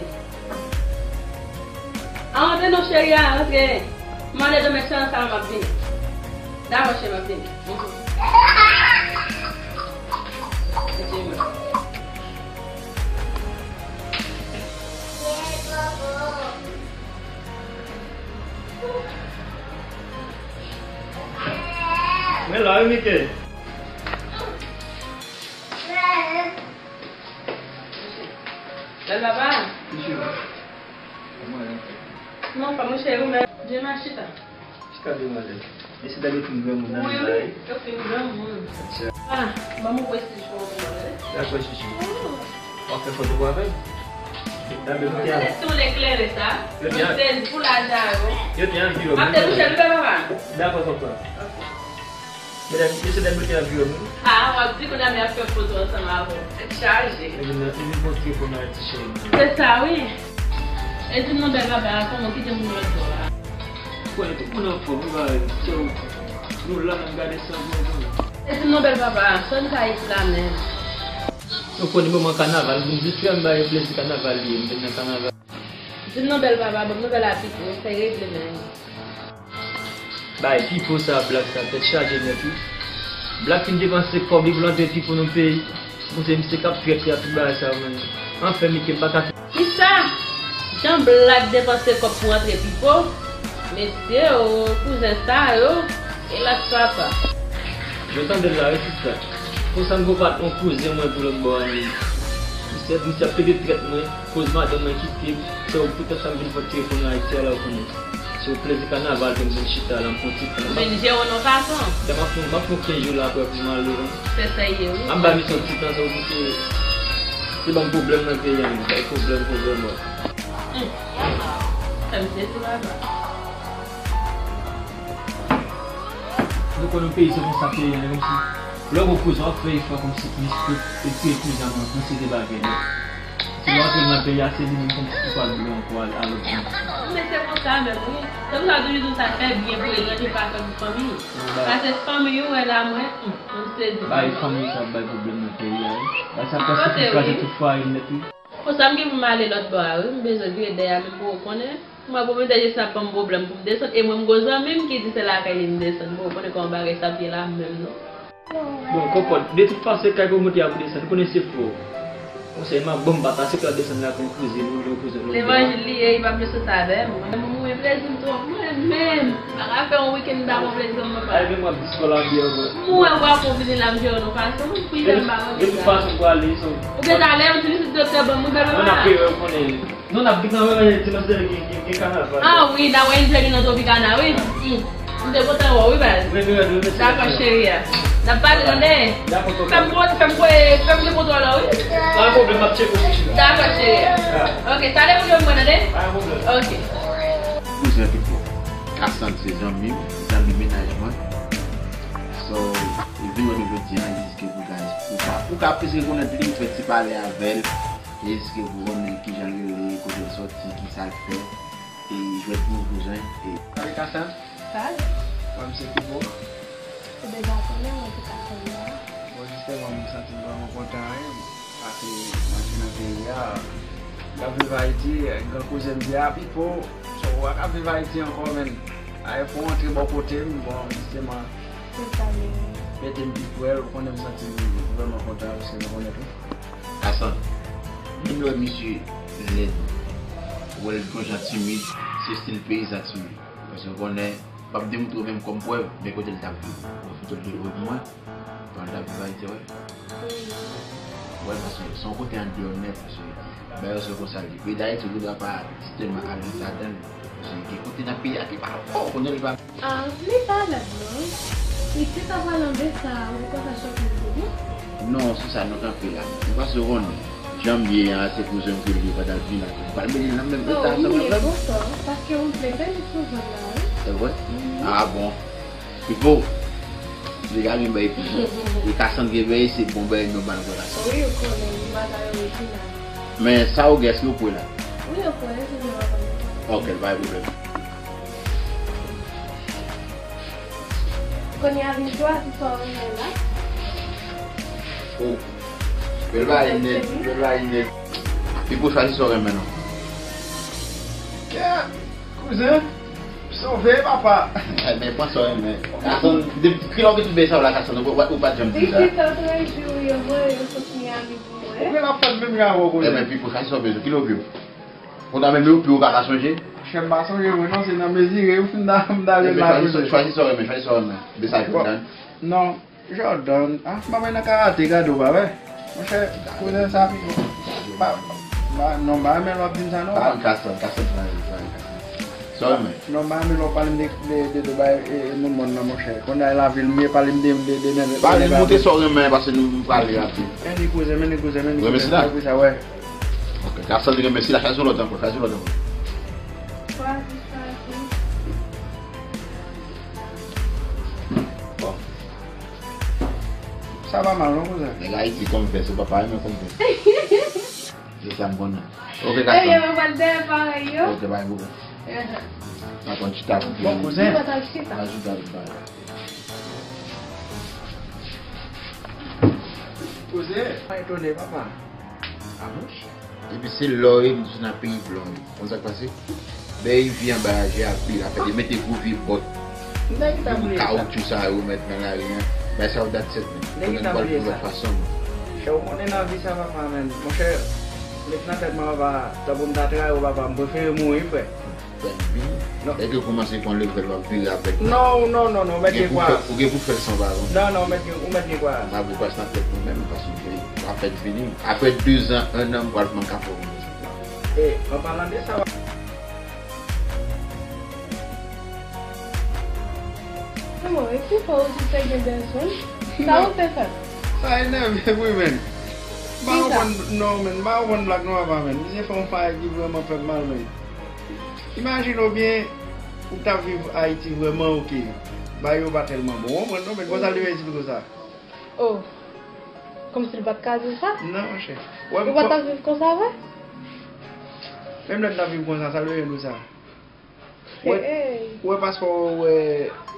A, antre non, cheri a, antre. Mande demen chan sa, m ap vini. Dakò, cheri, m ap vini. Mhm. Ok, mwen. Men la, wi, Mike. Bèl papa. Kòman w ye? Non, pa mouche ou menm. Byen, ma chita. Chita, demwazèl. Mesye dam yo fin granmoun nan la, wi. Yo fin granmoun. Ah, ban m wè si chou ou mwen. Dakò, chouchou. W ap fè foto pou avè l? Dam yo te anvi. Se sou leklere sa. Yo te anvi. Pou laj a yo. Yo te anvi yo. M ap debouche l, wi, papa. Dakò, papa. Ok. Medam, mesye dam yo te anvi yo menm. Ah, w ap di kounye a m ap fè foto ansanm avè w. Tèt chaje. Epi nan, epi montre pou nou ti cheri. Se sa, wi. E di m non, bèl papa, kòman, kite moun lòt bò a? Konnen tout moun anfòm, wi, bagay. So, nou la, n ap gade sa, bon, bon. E di m non, bèl papa, sa n ka isi la menm? Nou konnen moman kanaval, vin distrè m, ba yo plezi kanaval ye, m vin nan kanaval. Di m non, bèl papa, ban m nouvèl a Pipo, fè regle menm. Bay Pipo sa, Black sa, tèt chaje nèt, wi. Black fin depanse kòb li pou l antre Pipo nan peyi. Bon, se misye k ap trèt li ak tout bagay sa yo, men. Anfen, Mike, m pa ka. Kisa? Jan Black depanse kòb pou antre Pipo? Mesye o, kouzen sa yo, elas papa. Yo tande l la, wi, sista. Konsa m gwo patwon kouzen mwen pou lòt bò a, men. Misye, misye ap pede trèt mwen. Koz madanm mwen kite m, se ou poutèt sa m vin fè telefòn Ayiti a la, ou konnen. Se yon plezi kanaval ke m vin chita la, m pran ti tan. Vin jere w nan fason. Dam, m ap fè, m ap fè kenz jou la apre pou m ale, wi. Se sa ye, wi. M ap ba misye yon ti tan, se ou ki se, se ban m pwoblèm nan peyi a, wi. Bay pwoblèm, pwoblèm, wi. Hum. Fè m sezi laba. Nou konnen peyi se konsa peyi a, kòmsi lè w gen koze w ap fè efò kòmsi plis pou retire koze a nan, nan seri de bagay yo. Si w antre nan peyi a, se li menm kòmsi ki pral dlo ankò a, a lòt bò. Men se konsa menm, wi. Se pou sa yo toujou di w sa fè byen pou etranje pa fè pou fanmi w. Sa se fanmi w wè la, mwen, hum, m sezi. Bay fanmi sa ap bay pwoblèm nan peyi a, wi. Bay sa prèske fin kraze tout fwaye nèt, wi. Konsa m gen pou m ale lòt bò a, wi. M bezwen vire dèyè a menm pou w konnen. Mwen, pou m te jis ap ban m pwoblèm pou m desann. E mwen, m gwo zanmi m ki di se lakay li m desann. Bon, ou konnen kòman bagay sa ap ye la menm, non? Bon, kòkòt, de tout fason, se kay pou w monte a pou desann. Ou konnen se fò. Konsèy m ap ban w, pa ta aksepte al desann lakay yon kouzin ou yon kouzen lòt bò. Levanjil li ye, li p ap vle sot avè m. Mwen, mwen, mwen, plezi m twòp. Mwen menm, m pa ka fè yon wikenn m pa pran plezi m, papa. Al vin m ap diskò la byen ankò. Mwen, w ap vini la, m jere nou fason. Mwen, kouzen m pa pran plezi. De tout fason, pou ale, se ou. Ou gen talè, yon ti pitit doktè ban mwen, bèl papa. Mwen ap peye, ou konnen. Non, n ap vin nan wè dimanch dènye gen, gen, gen kanaval. Ah wi, n ap wè Enjoli nan Tropicana, wi. Hmm. M te kontan wè w wi baz. Mwen te rèd wi mesye. Dakò cheri a. N ap pale tande. Dakò tonton. Fè m pran, fè m pran, fè m gen kontwòl la wi. Pa gen pwoblèm, m ap tcheke w sou chita. Dakò cheri a. Ok, talè pou jwenn mwen tande. Pa gen pwoblèm. Ok. Kouzen Pipo. Kasandra se zanmi m, zanmi mennaj mwen. So, li vin wè nou jodi a, li di ke pou guys, ou ka, ou ka plis rekonèt li, fè ti pale avè l, e li di ke pou konnen kijan l rele, kote l sòti, kisa l fè, e jwèt pou kouzen, e. Salut Kasandra. Salut. Mwen se Pipo. Ou deja konnen mwen se Kasandra. Bon, jisteman, m santi m vrèman kontan, wi. Pase mwen te nan peyi a, m ap viv Ayiti, gran kouzen m di a, Pipo, so w ap viv Ayiti ankò, men. Ay, fò w antre bò kote m, bon, jisteman, mete m pi prè l, ou konnen m santi m vrèman kontan, paske nou konnen tou. Kasandra, moun wè misye lèd, wè l gon jan timid, se estil peyizan timid. Paske w konnen, m p ap demontre w menm kòm prèv, men kote l t ap viv. Mwen foto l depo pou mwen. Pandan l t ap viv Ayiti, wè. Wi. Wè, paske se yon kote andeyò nèt, paske bagay yo se konsa l ye. Peyi Dayiti, ou gendwa pa tèlman alèz ladan l. Paske gen kote nan peyi a ki pa bon, kounye a li pa. Ah, li pa lèd non. Pitit ap pale anglè sa, ou konn fè chòk li pou li? Non, se sa nou kanpe la. Ou pa se konnen. Jan m ye a, se kouzen m te li, pandan l vin la. M pral mete l nan menm eta ansanm avè m. Wi, e konsa, paske ou vle fè li sou zòn la, wi. Se vre? Mhm. Ah bon. Pipo, deja gen bay Pipo. E Kasandra gen bay, se bon bay nòmal vre Kasandra. Wi, ou konnen, li pa ta yo orijinal. Men sa ou gen, èske ou pwe la? Wi, ou pwe, se jan w ap pale. Ok, pa gen pwoblèm. Kounye a vin chwazi sa w renmen la. Oh. Bèl bagay nèt, bèl bagay nèt. Pipo chwazi sa w renmen non. Kè, kouzen, sove papa. Ebyen, pran sa w renmen. Gason, depi kilè w gen tout bagay sa w la, gason, ou pa, ou pa janm di sa. Pitit an trè jou yo voye yo sot Miami pou mwen. Ou gen la fèt menm jan avè w, kouzen. Ebyen, Pipo chwazi sa w bezwen. Kilè w vle? Ou ta menm yo pi ou pa ka sonje? Chè m pa sonje vre non, se nan mezire yo m ta, m ta jwenn la. Ebyen, chwazi sa, chwazi sa w renmen, chwazi sa w renmen. Mesaj pou dan. Non, Jordan, ah, m pa bay nan karate, gade w pa wè. Monchè, kouzen sa, pa, pa, non, m pa renmen lè w ap di m sa non. Pa nan kastan, kastan, pa nan kastan. Sa w renmen? Non, m pa renmen lè w ap pale m de, de, de, de bay, e, e, moun mòn nan, monchè. Kounye a, lavil m ye, pale m de, de, de, de, de, pale, montre sa w renmen, paske nou, nou prale rapid. Men li kouzen, men li kouzen, men li kouzen, sa, wè. Ok, Kasandra renmen sila, chwazi yon lòt ankò, chwazi yon lòt ankò. Chwazi, chwazi. Bon. Sa pa mal non, kouzen. Nèg Ayiti konn vès, ou pa pa renmen konn vès. Se sa m konnen. Ok, Kasandra. Ebyen, mwen pral dèyè parèy yo. Ok, pa gen pwoblèm. Ehe. N a konn chita pou bon, kouzen. Mwen pral chita. N a chita pou parèy. Kouzen, mwen etone, papa. A bon? Epi se lò e m sou nan peyi blan wi. Konn sa k pase? Bèy vi anba je a pil, afè de mete gwo vye bòt. Gwo kawoutchou sa yo mèt nan lari an. Bay sa yo dat sèt men. Konnen nou pral viv lòt fason. Chè, ou konnen nan vi sa papa, men. Monchè, met nan tèt mwen papa, tanpri m ta trayi w papa, m prefere mouri frè. Fè l vini. Non. Lè ke kòmanse pran level w ap vire avèk li. Non, non, non, non, ou mèt gen kwas. Ou gen pou fè l san balon. Non, non, ou mèt gen, ou mèt gen kwas. M ap gen kwas nan tèt mwen menm, paske w ap fè l vini. Apre de zan, en an, m pral pran kafe w. E, an palan de sa, w ap. Kòman, e ki fè w di te gen bèzwen? Sa ou te fè? Sa enève m wi, men. M pa konprann, non, men, m pa konprann blak non, papa, men. Misye fè yon fay ki vrèman fè m mal, men. Imajine w byen, ou t ap viv Ayiti vrèman oke. Bagay yo pa tèlman bon. Ou konprann non, men konsa l te fè eksplike w sa. Oh. Kòmsi l pa t ka di w sa? Non, monchè. Ou pa t ap viv konsa vre? Menm lè m t ap viv konsa, sa l te fè di w sa? Ou wè, ou wè paspò, ou wè,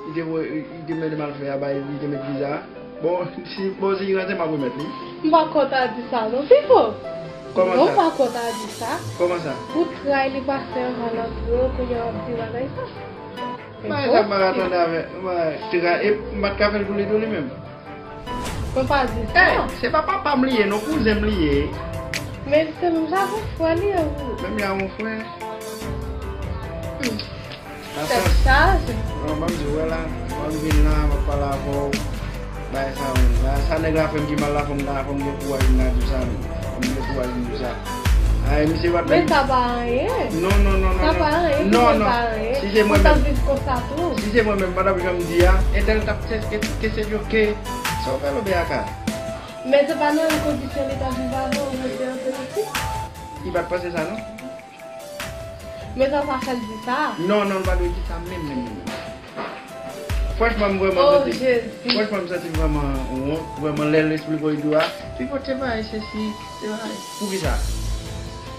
li te voye, li te mande m al fè a, bay, li te met viza. Bon, si, bon, si li rantre, m ap remèt li. M pa konn ta di sa non, Pipo. Kòman sa? Non, m pa konn ta di sa. Kòman sa? Pou tray li pase anvan l antre, kounye a w ap di bagay sa. Bagay sa m pa ka tande avè, tray, e m pa t ka fè l pou li tou li menm. Mwen pa di sa. Ey, se pa papa m li ye, non, kouzen m li ye. Men se menm jan avèk frè li ye, wi. Menm jan avèk frè. Hmm. Tèt chaje. Non, ban m di w, wè la, ban m vin la, m ap pale avè w. Bagay sa menm. Bagay sa nèg la fè m ki mal la, fò m ta, fò m gen kouraj m ta di w sa menm. Fò m gen kouraj m di w sa. Ay, misye pa t... Men sa pa anyen. Non, non, non, non. Sa pa anyen. Non, non. Si se mwen menm, si se mwen menm, m pa t ap janm di a, entèl t ap tèske, ke se yo ke. Sa w fè lòbè a ka? Men se pa nan yon kondisyon li t ap viv avan ou mete antre isit? Li pa t panse sa, non. Men sa pa fè l di sa. Non, non, l pa dwe di sa menm, menm, menm. Franchman, m vrèman santi, franchman, m santi m vrèman wont, vrèman, lè l esplike w, li di w a, Pipo te bay sesi, te bay. Poukisa?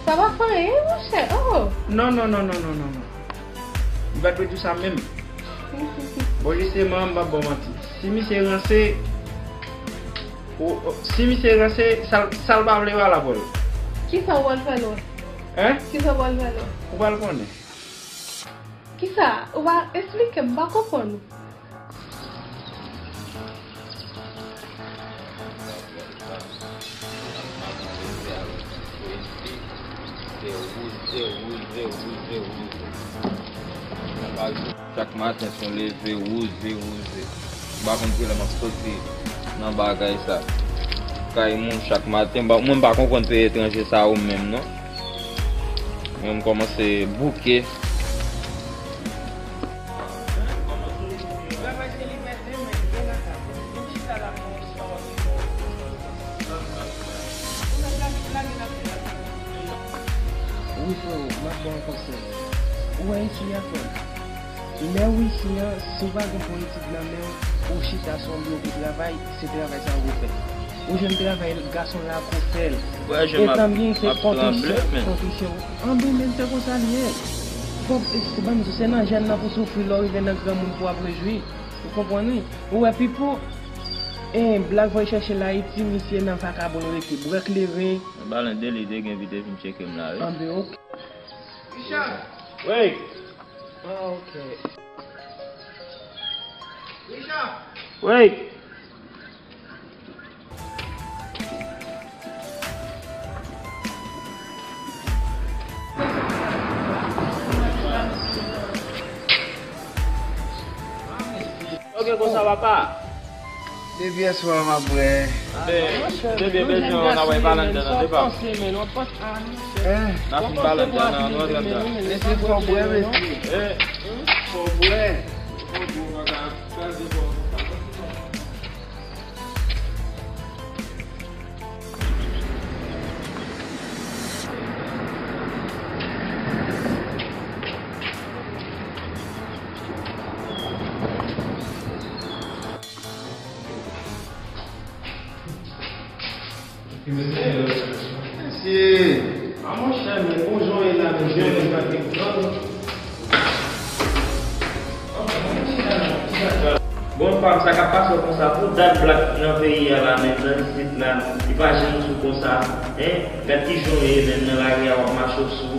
Sa pa fè anyen, monchè. Oh. Non, non, non, non, non, non, non. Li pa t dwe di w sa menm. Bon, jisteman, m p ap ba w manti. Si misye ranse, o, o, si misye ranse, sa l, sa l pa vle yo al avè l. Kisa w pral fè l wè? Hein? Kisa w pral fè l wè? Ou pral konnen. Kisa? Ou pa esplike m, m pa konprann ou. Chak maten se yon leve wouze, wouze. M pa konn kilè m ap soti nan bagay sa. Kay moun chak maten, ba, mwen m pa konprann peyi etranje sa yo menm non. Mwen m kòmanse bouke. Wi, frewo, m ap ba w konsèy. Ou wè isi a, frè m? Lè w isi a, si w pa gen bon etid nan men w, ou chita sou yon biwo pou travay, se travay sa w pou fè. Ou jwenn travay, gason la pou fè l. Etan byen, se kontribisyon, kontribisyon. Anben, men se konsa l ye. Fòk, se, se, ban m di w, se nan jèn nan pou soufri, lè w rive nan granmoun pou w ap rejwi. Ou konprann, wi? Ou wè Pipo, e, Black Boy chèche l Ayiti, misye nan vakabon l rete, bwè kleren. Mwen ba l de li te gen envite vin tcheke m la, wi. Anben, oke. Richard! Wi. Ah, oke. Richard! Wi. Ok, konsa papa. Depi yèswa m ap bwè. Depi bezwen w nan wè Valentine nan depa. N ap fin Valentine nan nou antre anndan. Mesye fò bwè mesye. Fò bwè. Mesye, a monchè, men kouzon e la, men jwenn li pa gen kran. Bon, pa m, sa k ap pase w konsa, pou dat Black nan peyi a la, menm nan isit la, li pa janm sou konsa, en? Gad kijan w ye, menm nan lari a, w ap mache w sou.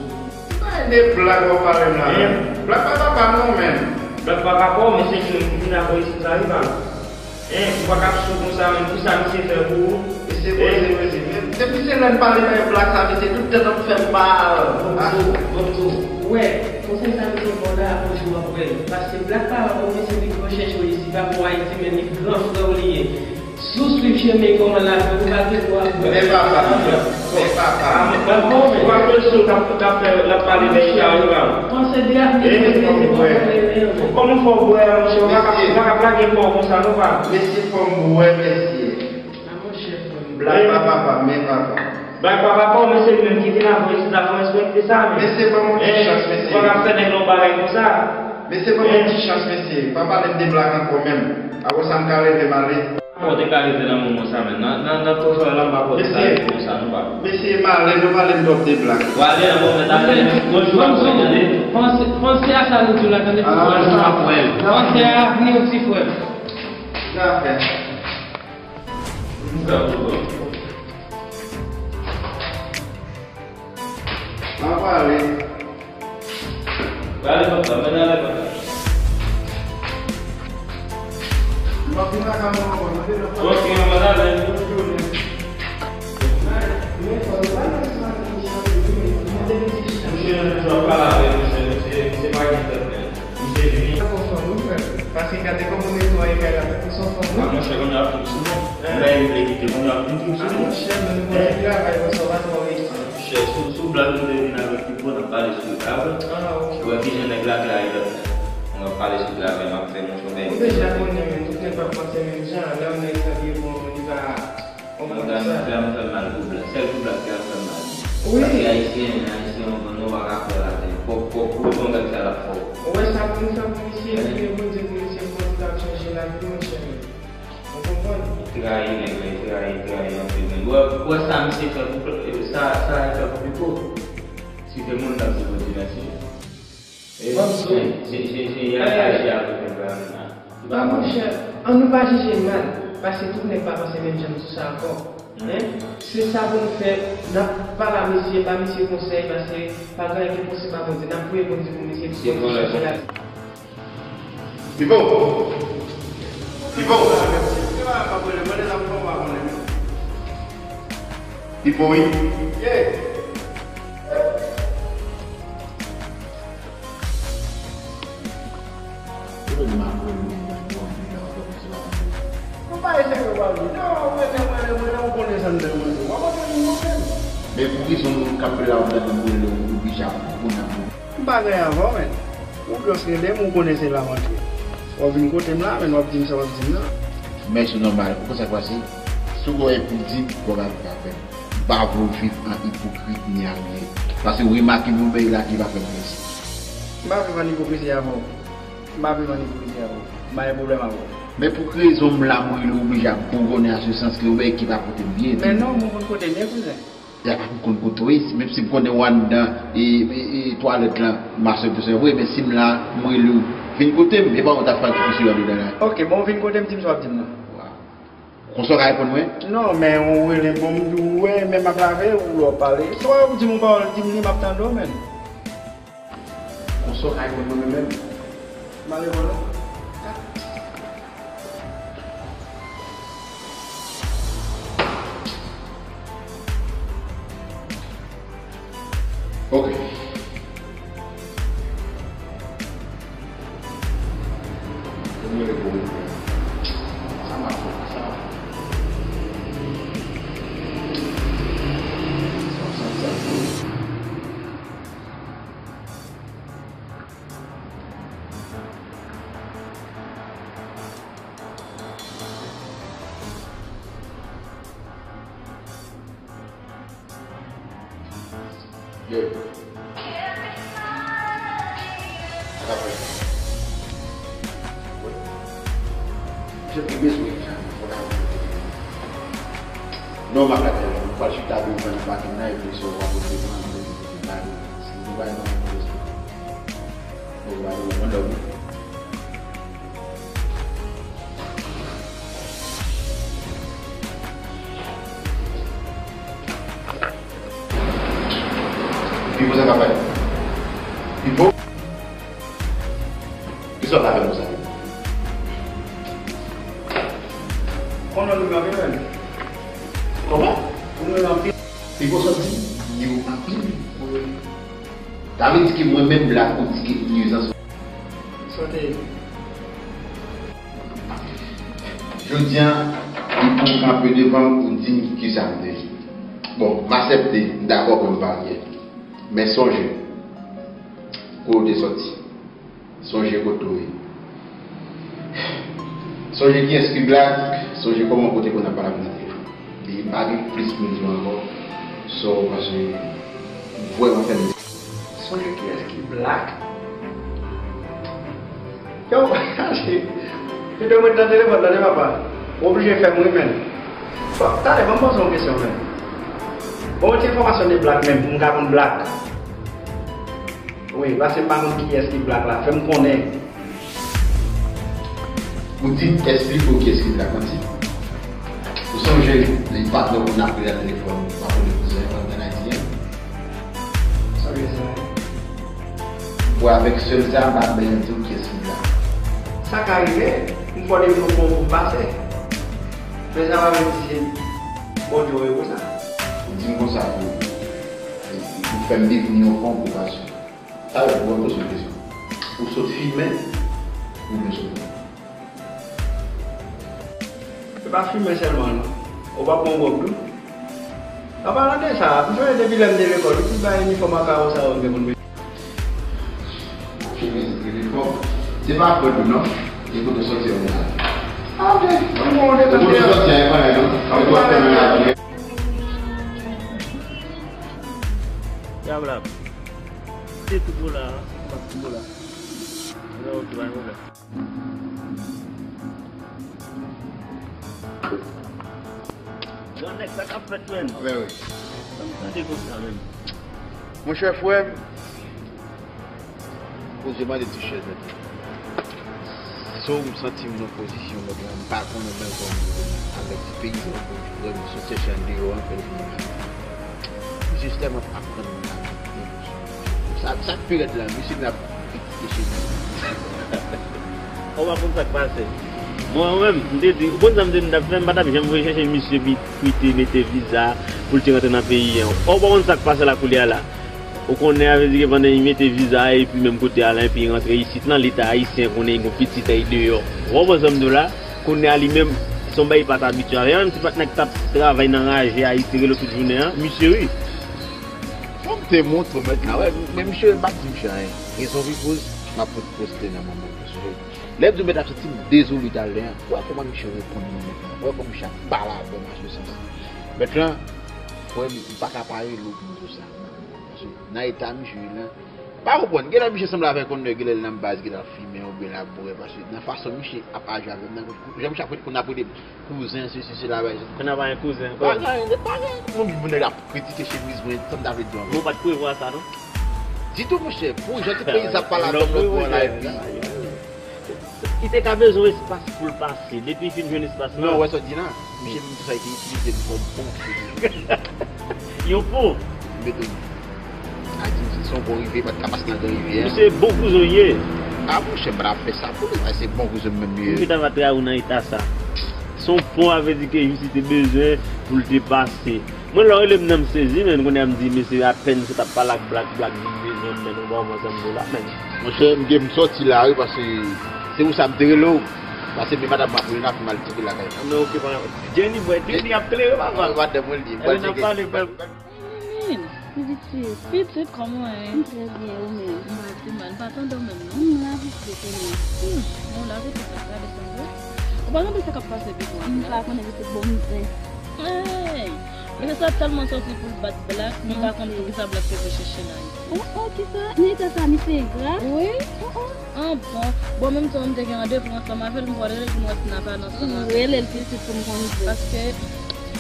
Bay de blag w ap pale m la, menm. Black pa papa non, menm. Black pa papa w, men se li menm ki vin avè w isit la, wi, pa m. En, ou pa ka ap sou konsa menm, pou sa misye fè pou ou? Mesye koze, mesye. Men, depi se lè n pale bay Black sa, mesye, tout tèt ap fè m mal. Bon, bon, bon, bon. Ou wè, konsèy sa m te ba w la, yon jou w ap wè l. Paske Black pa papa w, mesye, li pran chèche w isi, pa pou Ayiti, men li gran frè w li ye. Si w swiv chemen kòman l ap fè, ou pa gen dwa. Men papa, men papa. Ou pa fè sou k ap, k ap fè, l ap pale lè sa, wi, pa m. Panse de avni, mesye, se pa pwoblèm. Kòman fò w bwè a, monchè? Ou pa ka, ou pa ka plage kò w konsa, non, pa. Mesye, fò m bwè, mesye. A monchè, frè m. Black pa papa, men papa. Black pa papa w, men se li menm ki vin avè w isit la, fò w respekte sa, men. Mesye, ban m yon ti chans, mesye. Ou pa ka fè nèg la yon bagay konsa. Mesye, ban m yon ti chans, mesye. Pa pale m de Black ankò menm. Apre sa, m ka leve m ale. Bon, te ka rive nan moman sa menm. Nan, nan, nan pwofè la, m pa kwè te ka rive konsa, non, pa. Mesye, m ale, nou pale m twòp de Black. W ale, nan moman sa, tande, bonjou, ap mwen, tande. Panse, panse a sa nou di w la, tande, pou bonjou, ap mwen. Panse a avni w, ti frè m. Zafè. M ap ale. Pale papa, men ale papa. M ap vin lakay mwen ankò, mande lòt papa. Ok, mwen ale. Bonn jounen. Men, men, fò nou pa nan sa ki chanje, wi, men mande li ti chans. Misye nan jwa pale avè misye, misye, misye pa gen tèt, men. Misye vini. Sa konfòm, wi, frè. Paske gade kòman w netwaye kay la, ou santi w, wi. A, monchè, kounye a ap fin sou mwen. Lè m vle kite, kounye a ap fin sou mwen. A, monchè, men nou konn travay, konsa w pa twò reyisi. Sou, sou blag nou te vin avèk Pipo, n ap pale sou li. Ah, ok. Ou wè kijan nèg la trayi lòt nèg. Nou ap pale sou li avè m ap fè yon chomè. Ou deja konnen, men, tout nèg pa panse menm jan. Lè yon nèg sa vye pou yon moun, li pa. Ou konprann sa? Gade, fè m fè mal pou blag. Sèl pou blag, fè m fè mal. Wi. Paske Ayisyen, Ayisyen, yon bon, nou pa ka fè l atè. Pòp, pòp, pou yon nèg sa l ap fè w. Ou wè sa pou nou fè pou misye, priye Bondye pou misye, pou Bondye ta chanje lavi l, monchè. Ou konprann? Li trayi nèg la, li trayi, li trayi anpil, men. Ou wè, ou wè sa misye fè pou, sa, sa li fè pou Pipo? Si te moun, l ap di Bondye mèsi. E, se, se, se, se, y ap aji avèk nèg la menm la. Li pa bon. Monchè, ann nou pa jije mal, paske tout nèg pa panse menm jan sou sa ankò. Hein? Se sa pou nou fè, n ap pale a misye, ba misye konsèy, paske pa gen anyen ki enposib a Bondye. N ap priye Bondye pou misye, pou Bondye chanje lavi. Pipo! Pipo! Pipo, wi. Men pou ki rezon moun k ap rele w ap gade m rele w, ou oblije ap pou nan moun? M pa gen avè w, men. Ou dwe rele m, ou konnen se la m antre. W ap vin kote m la, men w ap di m sa w ap di m nan. Men se nòmal, ou konn sa k pase? Si w gen pou di, w ap avè m. M pa vle w viv an ipokrit ni anyen. Paske w remake m yon bagay la ki pa fè m plezi. M pa viv an ipokrizi avè w. M pa viv an ipokrizi avè w. M pa gen pwoblèm avè w. Men pou ki rezon m la, m rele w oblije ap bougonnen a se sans ke yon bagay ki pa pote m byen. Men non, m konn kote m ye, kouzen. Y a pa pou konn kote w ye, menm si m konnen w anndan e, e, e twalèt lan, m aswè, se vre, men si m la, m rele w, vin kote m, e pa w t ap fè kousi andedan la. Ok, bon, vin kote m, di m sa w ap di m nan. Konsa w ka reponn mwen? Non, men ou rele m, bon, m di w, wè, men m ap lave, ou lè w pale. Sa w di m yon pawòl, di m li, m ap tande w, men. Konsa w ka reponn mwen menm menm? M pa reponn ou. Ok. Ou mwen reponn. Sa m ap fè, sa m ap fè. Sa m santi sa. Yeah. Sa k ap fèt? Wi. Misye pi bezwen sa. Non, m ap gade la. Nou pral chita devan nan pakin nan epi sa w ap devan, nou mete nan pakin. Si nou bay nan yon. Pipo sa k ap fèt? Pipo? Kisa w ta fè konsa? Konnen nou anpil menm. Kòman? Nou anpil. Pipo sòti, yo anpil. Wi. Sa vle di ke mwen menm la, ou di ke nyezans. Sa w te ye? Jodi a, li pou kanpe devan m pou di m kisa m te ye. Bon, m aksepte, m dakò ke m varye. Men sonje, kote w te sòti. Sonje kote w ye. Sonje kiyès ki blak, sonje kòman w te konn ap pale avè m nan telefòn. Li pa gen plis moun di ankò. So, paske m vrèman fèmen. Sonje kiyès ki blak. Yo, se, se te mwen nan telefòn, tande papa. Ou oblije fè m ri, men. Bon, talè, ban m poze yon kesyon, men. Bon, yon ti enfòmasyon de blak, men, pou m ka konn blak. Wi, paske m pa konn kiyès ki blak la. Fè m konnen. Ou di m, eksplike w kiyès ki blak, manti. Ou sonje, lè patnè w konn ap rele nan telefòn, w ap rele kouzen, ann Ayiti, en? Sa vle di sa? Bon, avèk sèl sa, m pa bezwen di w kiyès ki blak. Sa ka rive, m fò depi yon bon bout pase. Men sa pa vle di se Bondye w ye pou sa. Ou di m konsa pou, pou fè m devni yon bon okazyon. Talè, mwen poze yon kesyon. Ou sot fimen oubyen sot bwè? Se pa fimen sèlman, non. Ou pa pran yon gwòg tou? An palan de sa, m sonje depi lè m te lekòl, wi, ti bay inifòm a kawo sa yo m te konn mete. Chemiz inifòm. Se pa kòd ou non. E kote w soti an la? Ah, ok. Bon, bon, bon, bon. Kote w soti an, e pa la non. Kote w soti an, e pa la. Diab la. Se tout bon la, se tout bon la. Non, ok, pa gen pwoblèm. Gran nèg, sa k ap fèt, menn? Anben wi. Sa m tande konsa, menn. Monchè, frè m, poze mande ti chèz, mèt. So, m santi m nan pozisyon, mèt, la, m pa konnen menm kòman m avèk ti peyizan, frè m, sot chèche andeyò an, fè l vini la. Misye tèlman ap pran m la. Sa, sa k pi rèd la, misye vin ap kritike chemiz. Ou pa konn sa k pase. Mwen menm, m te di, ou konn sa m te di m t ap fè, m pa t ap janm voye chèche misye pou, pou li te mete viza, pou li te rantre nan peyi an. Ou pa konn sa k pase la koulye a la. Ou konnen, a vle di ke pandan li mete viza a, epi menm kote a la, epi li rantre isit lan, Leta ayisyen konnen li gon pitit a li deyò. Ou konprann sa m di w la? Kounye a li menm, se yon bagay li pa t abitye avè l. Yon ti patnè k t ap travay nan raje Ayiti, rele w tout jounen an, misye wi. Fò m te montre w mèt la, wè, men misye, m p ap di misye anyen. Rezon ki koz, m ap poste nan moman, paske lè m di w mèt ap santi m dezole talè an, wè kòman misye reponn mwen mèt la, wè kòman misye ap pale avè m a se sans. Mèt lan, frè m, m pa ka pa rele w pou m di w sa. Paske nan eta misye ye lan, pa konprann, genlè misye sanble avèk yon nèg, genlè l nan baz, genlè l ap fimen oubyen l ap bwè, paske nan fason misye ap aji avè m nan, jan misye ap konn ap rele m kouzen, sesi, sela, bagay. Kounye a pa gen kouzen ankò. Pa gen anyen, pa gen anyen. Mwen, mwen nèg ap kritike chemiz mwen, sa m ta vle di ankò. Mwen pa t prevwa sa, non. Ditou, monchè, pou jan ti peyizan ap pale avè m lòt bò la, epi. Li te ka bezwen espas pou l pase. Depi li fin jwenn espas la. Non, wè sa w di la. Misye menm tou sa, li te itilize m kòm pon. Yon pon. Mete m. A di, se yon bon rivyè, pa t ka pase nan gran rivyè a. Misye bon kouzen w ye. A, monchè, m pa t ap fè sa pou li, se bon kouzen m menm li ye. Ou gentan va trayi w nan eta sa. Se yon pon, a vle di ke jis li te bezwen pou l te pase. Mwen, lè w rele m nan, m sezi, men kounye a m di, mesye, apèn se t ap pale ak Black, Black vin bezwen m, men nou pa konprann sa m di w la, men. Monchè, m gen m sòti la, wi, paske se pou sa m te rele w. Paske men madanm m ap rele n ap mal tire lakay la. Non, ok, pa. Jenny, bwè, Jenny ap klere, papa. Wi, madanm mwen li ye. Ebyen, n ap pale, bwè. Min, pitit, pitit, kòman w ye? M trè byen, ou menm? M pa pi mal, m pa tande w menm, non. M la vit vit, ou menm? Hmm, bon, la vit vit, gade sa m vle. Ou pa tande sa k ap pase pi twa? M pa konnen pitit bon m zen. Hey! Mesye sa tèlman sòti pou l bat Black, m pa konn poukisa Black te vle chèche l la. Oh, oh, kisa? Nan eta sa, misye engra? Wi. Oh, oh. Ah, bon. Bon, menm tan m te gen randevou ansanm avè l, m pral rele pou m wè si n ap ale ansanm avè l. Rele l pitit pou m konn di. Paske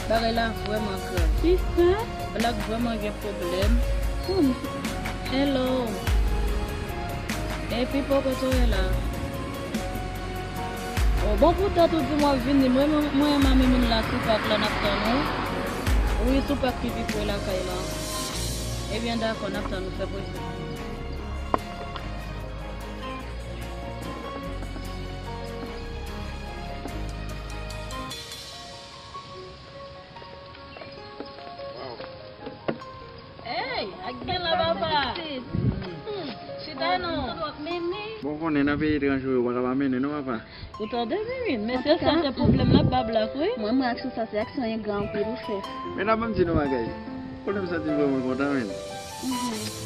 bagay la vrèman grav. Kisa? Black vrèman gen pwoblèm. Hmm. Hello. Epi poko to ye la. Oh, bon, pou dat ou di m w ap vini. Mwen, mwen, mwen, mami moun la sou pak la, n ap tann ou. Wi, sou pak ki pi pre lakay la. Ebyen, dakò, n ap tann ou, fè prese. Hey, ak gen la, papa. Hmm, chita non. Bon, konnen nan peyi etranj ou yo, pa ka pa mennen non, papa. Ou tande, Mimi? Men se sa se pwoblèm la, pa Black, wi. Mwen, mwen ak sou sa, se aksyon engra anpil ou fè. Men la, ban m di nou bagay. Konnen m santi m vrèman kontan, men. Mhm.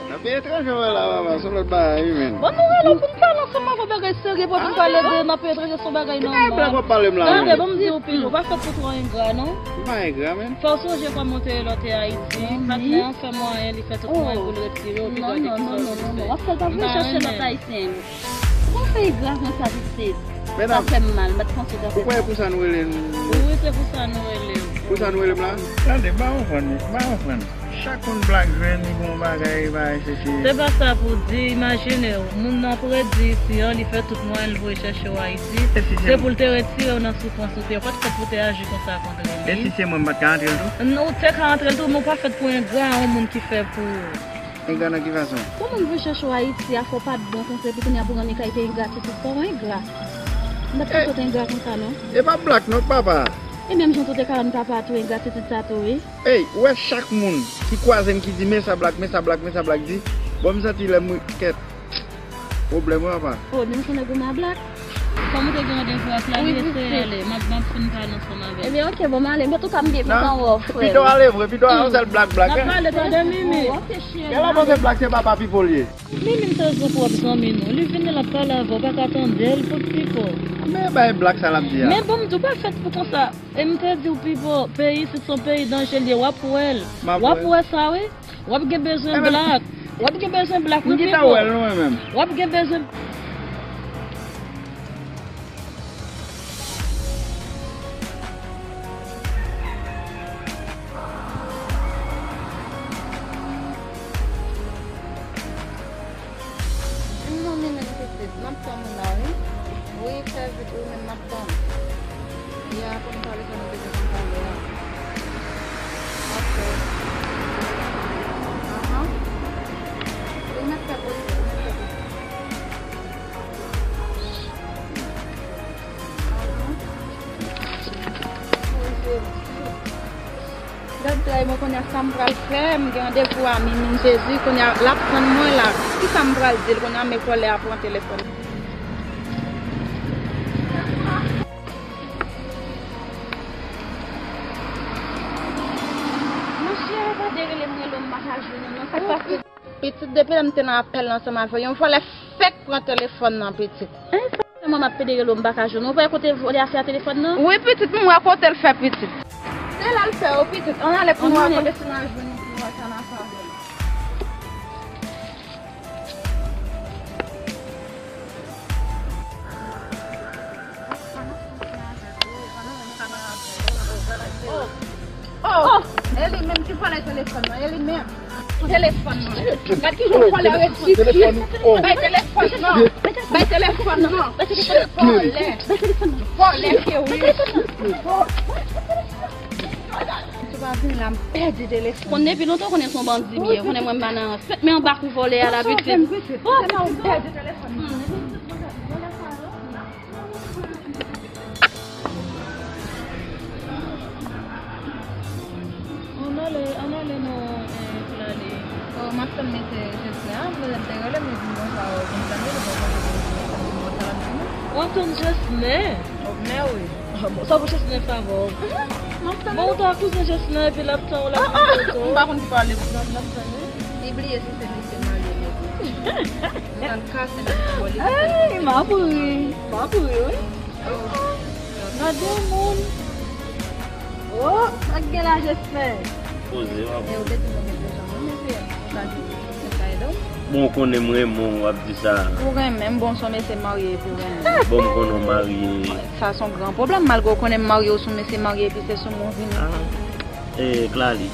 Nan peyi etranje, wè la, papa, se lòt bagay, wi, men. Bon, nou rele w pou n pale ansanm avè w bagay serye, pou n pale de nan peyi etranje, se yon bagay nòmal. Ki bagay Black w ap pale m la, men? Tande, ban m di w, Pino, pa fèt pou twò engra, non. M pa engra, men. Fè w sonje kòman w te ye lè w te Ayiti, patnè an fè mwayen, li fè tout mwayen pou l retire w, pi gade kisa w vin fè. W ap fè l pa vle chèche lòt Ayisyen. Ou pa fè engra konsa, pitit. Sa fè m mal, m pa t panse w t ap fè sa. Ou kwè pou sa nou rele l? Wi, se pou sa nou rele l. Pou sa nou rele m la? Tande, m pa konprann, m pa konprann. Chak moun Black jwenn, li gon bagay, bagay, se, se. Se pa sa pou di, imajine w, moun nan predi isi an, li fè tout mwayen l voye chèche w Ayiti. Se pou l te retire w nan soufrans ou te ye. Ou pa t fèt pou te aji konsa kont li. E si se mwen, m pa t ka antre l tou? N-, ou te ka antre l tou, men ou pa fèt pou engra a yon moun ki fè pou ou. Engra nan ki fason? Pou moun vin chèche w Ayiti a, fò w pa t bon konsa, epi kounye a pou w rann li kay te engra, ti fi, fò w engra. M pa t konprann engra konsa, non. E pa Black, non, k papa. E menm jan tou te ka rann papa tou engra, ti fi sa tou, wi. Ey, ou wè chak moun ki kwaze m ki di, men sa Black, men sa Black, men sa Black di, bon, m santi lè m kèt. Pwoblèm, wi, papa. Oh, nou se nèg ou nan Black? Kòm ou te gen randevou ak Lali, eseye ale. M ap, m ap fin pale ansanm avè l. Ebyen, oke, bon, m ale. Men antouka, m byen kontan wè w, frè m. Pito ale vre, pito a yon sèl blag, blag, hein? N ap pale tande, Mimi. Oke, cheri. Gade la, panse blag se papa Pipo l ye. Mimi, m te di w pwòp zanmi nou. Li vini, l ap pale avè w, ou pa ka tande l, pou Pipo. Men bay blag sa l ap di a. Men bon, m di w pa fèt pou konsa. E m te di w Pipo, peyi isit se yon peyi danje l ye, w ap wè l. W ap wè sa, wi. W ap gen bezwen blak. W ap gen bezwen blak, wi, Pipo. M gentan wè l lwen menm. W ap gen bezwen. Vin non, Mimi, pitit, m ap tann ou la, wi. Wi, fè vit, wi, men m ap tann. Ya, pou m pale sa nou te fè m pale a. Ok. Ahan. Ou mèt fè pwosè, ou mèt fè pwosè. Ahan. Wi, cheri. Gad tray mwen, kounye a sa m pral fè, m gen randevou a Mimi Jezi, kounye a l ap tann mwen la. Kisa m pral di l kounye a, men vòlè a pran telefòn. Monchè, pa derele m, rele w, m pa ka jwenn ou non, sa k pase? Pitit, depi lè m te nan apèl ansanm avè w, yon vòlè fèk pran telefòn nan, pitit. Sa mwen m ap pede rele w, m pa ka jwenn ou. Ou wè kote vòlè a fè a telefòn nan? Wi, pitit, m wè kote l fè, pitit. Se la l fè, wi, pitit. Ann ale pou nou wè kote si n a jwenn li pou nou wè sa n a fè avè l. Oh, e li menm ki vòlè telefòn nan, e li menm. Telefòn nan. Gad ki jan vòlè a ret sou pye. Bay telefòn nan. Bay telefòn nan. Vòlè. Vòlè ke wi. Ou pa vin la, m pèdi telefòn. Konn depi lontan, konnen se yon bandi m ye. Konnen mwen m pa nan fèt, men anba kou vòlè a la, pitit. Oh, m pèdi telefòn nan. Ann ale, ann ale non, eh, Claly. Oh, m ap tann mesye Jesnè a, m te rele m, li di m konsa, oh, konn tann li, li poko jwenn mesye a, li di m konsa l ap di nou. W ap tann Jesnè? Oh, men wi. Ah, bon, sa pou Jesnè fè avè w? M ap tann li. Bon, ou ta kouzen Jesnè, epi l ap tann ou, l ap tann ou. M pa konn ki pale pou sa, m ap tann li. Li bliye si se mesye marye l ye tou. Ou pral kase nan bò li. Ay, m ap ri. M ap ri, wi. Gade moun. Oh, sa k gen la, Jesnè? Poze, w ap. E ou te di mwen gen de zanmi, mesye. Sa di, se ka ede w? Bon, ou konnen m renmen w, w ap di sa. Ou renmen m, bon, se yon mesye marye pou renmen. Bon, m konnen w marye. Sa se yon gran pwoblèm, malgre ou konnen m marye, ou se yon mesye marye, epi se sou mwen w vini. Ah. Eh, Claly,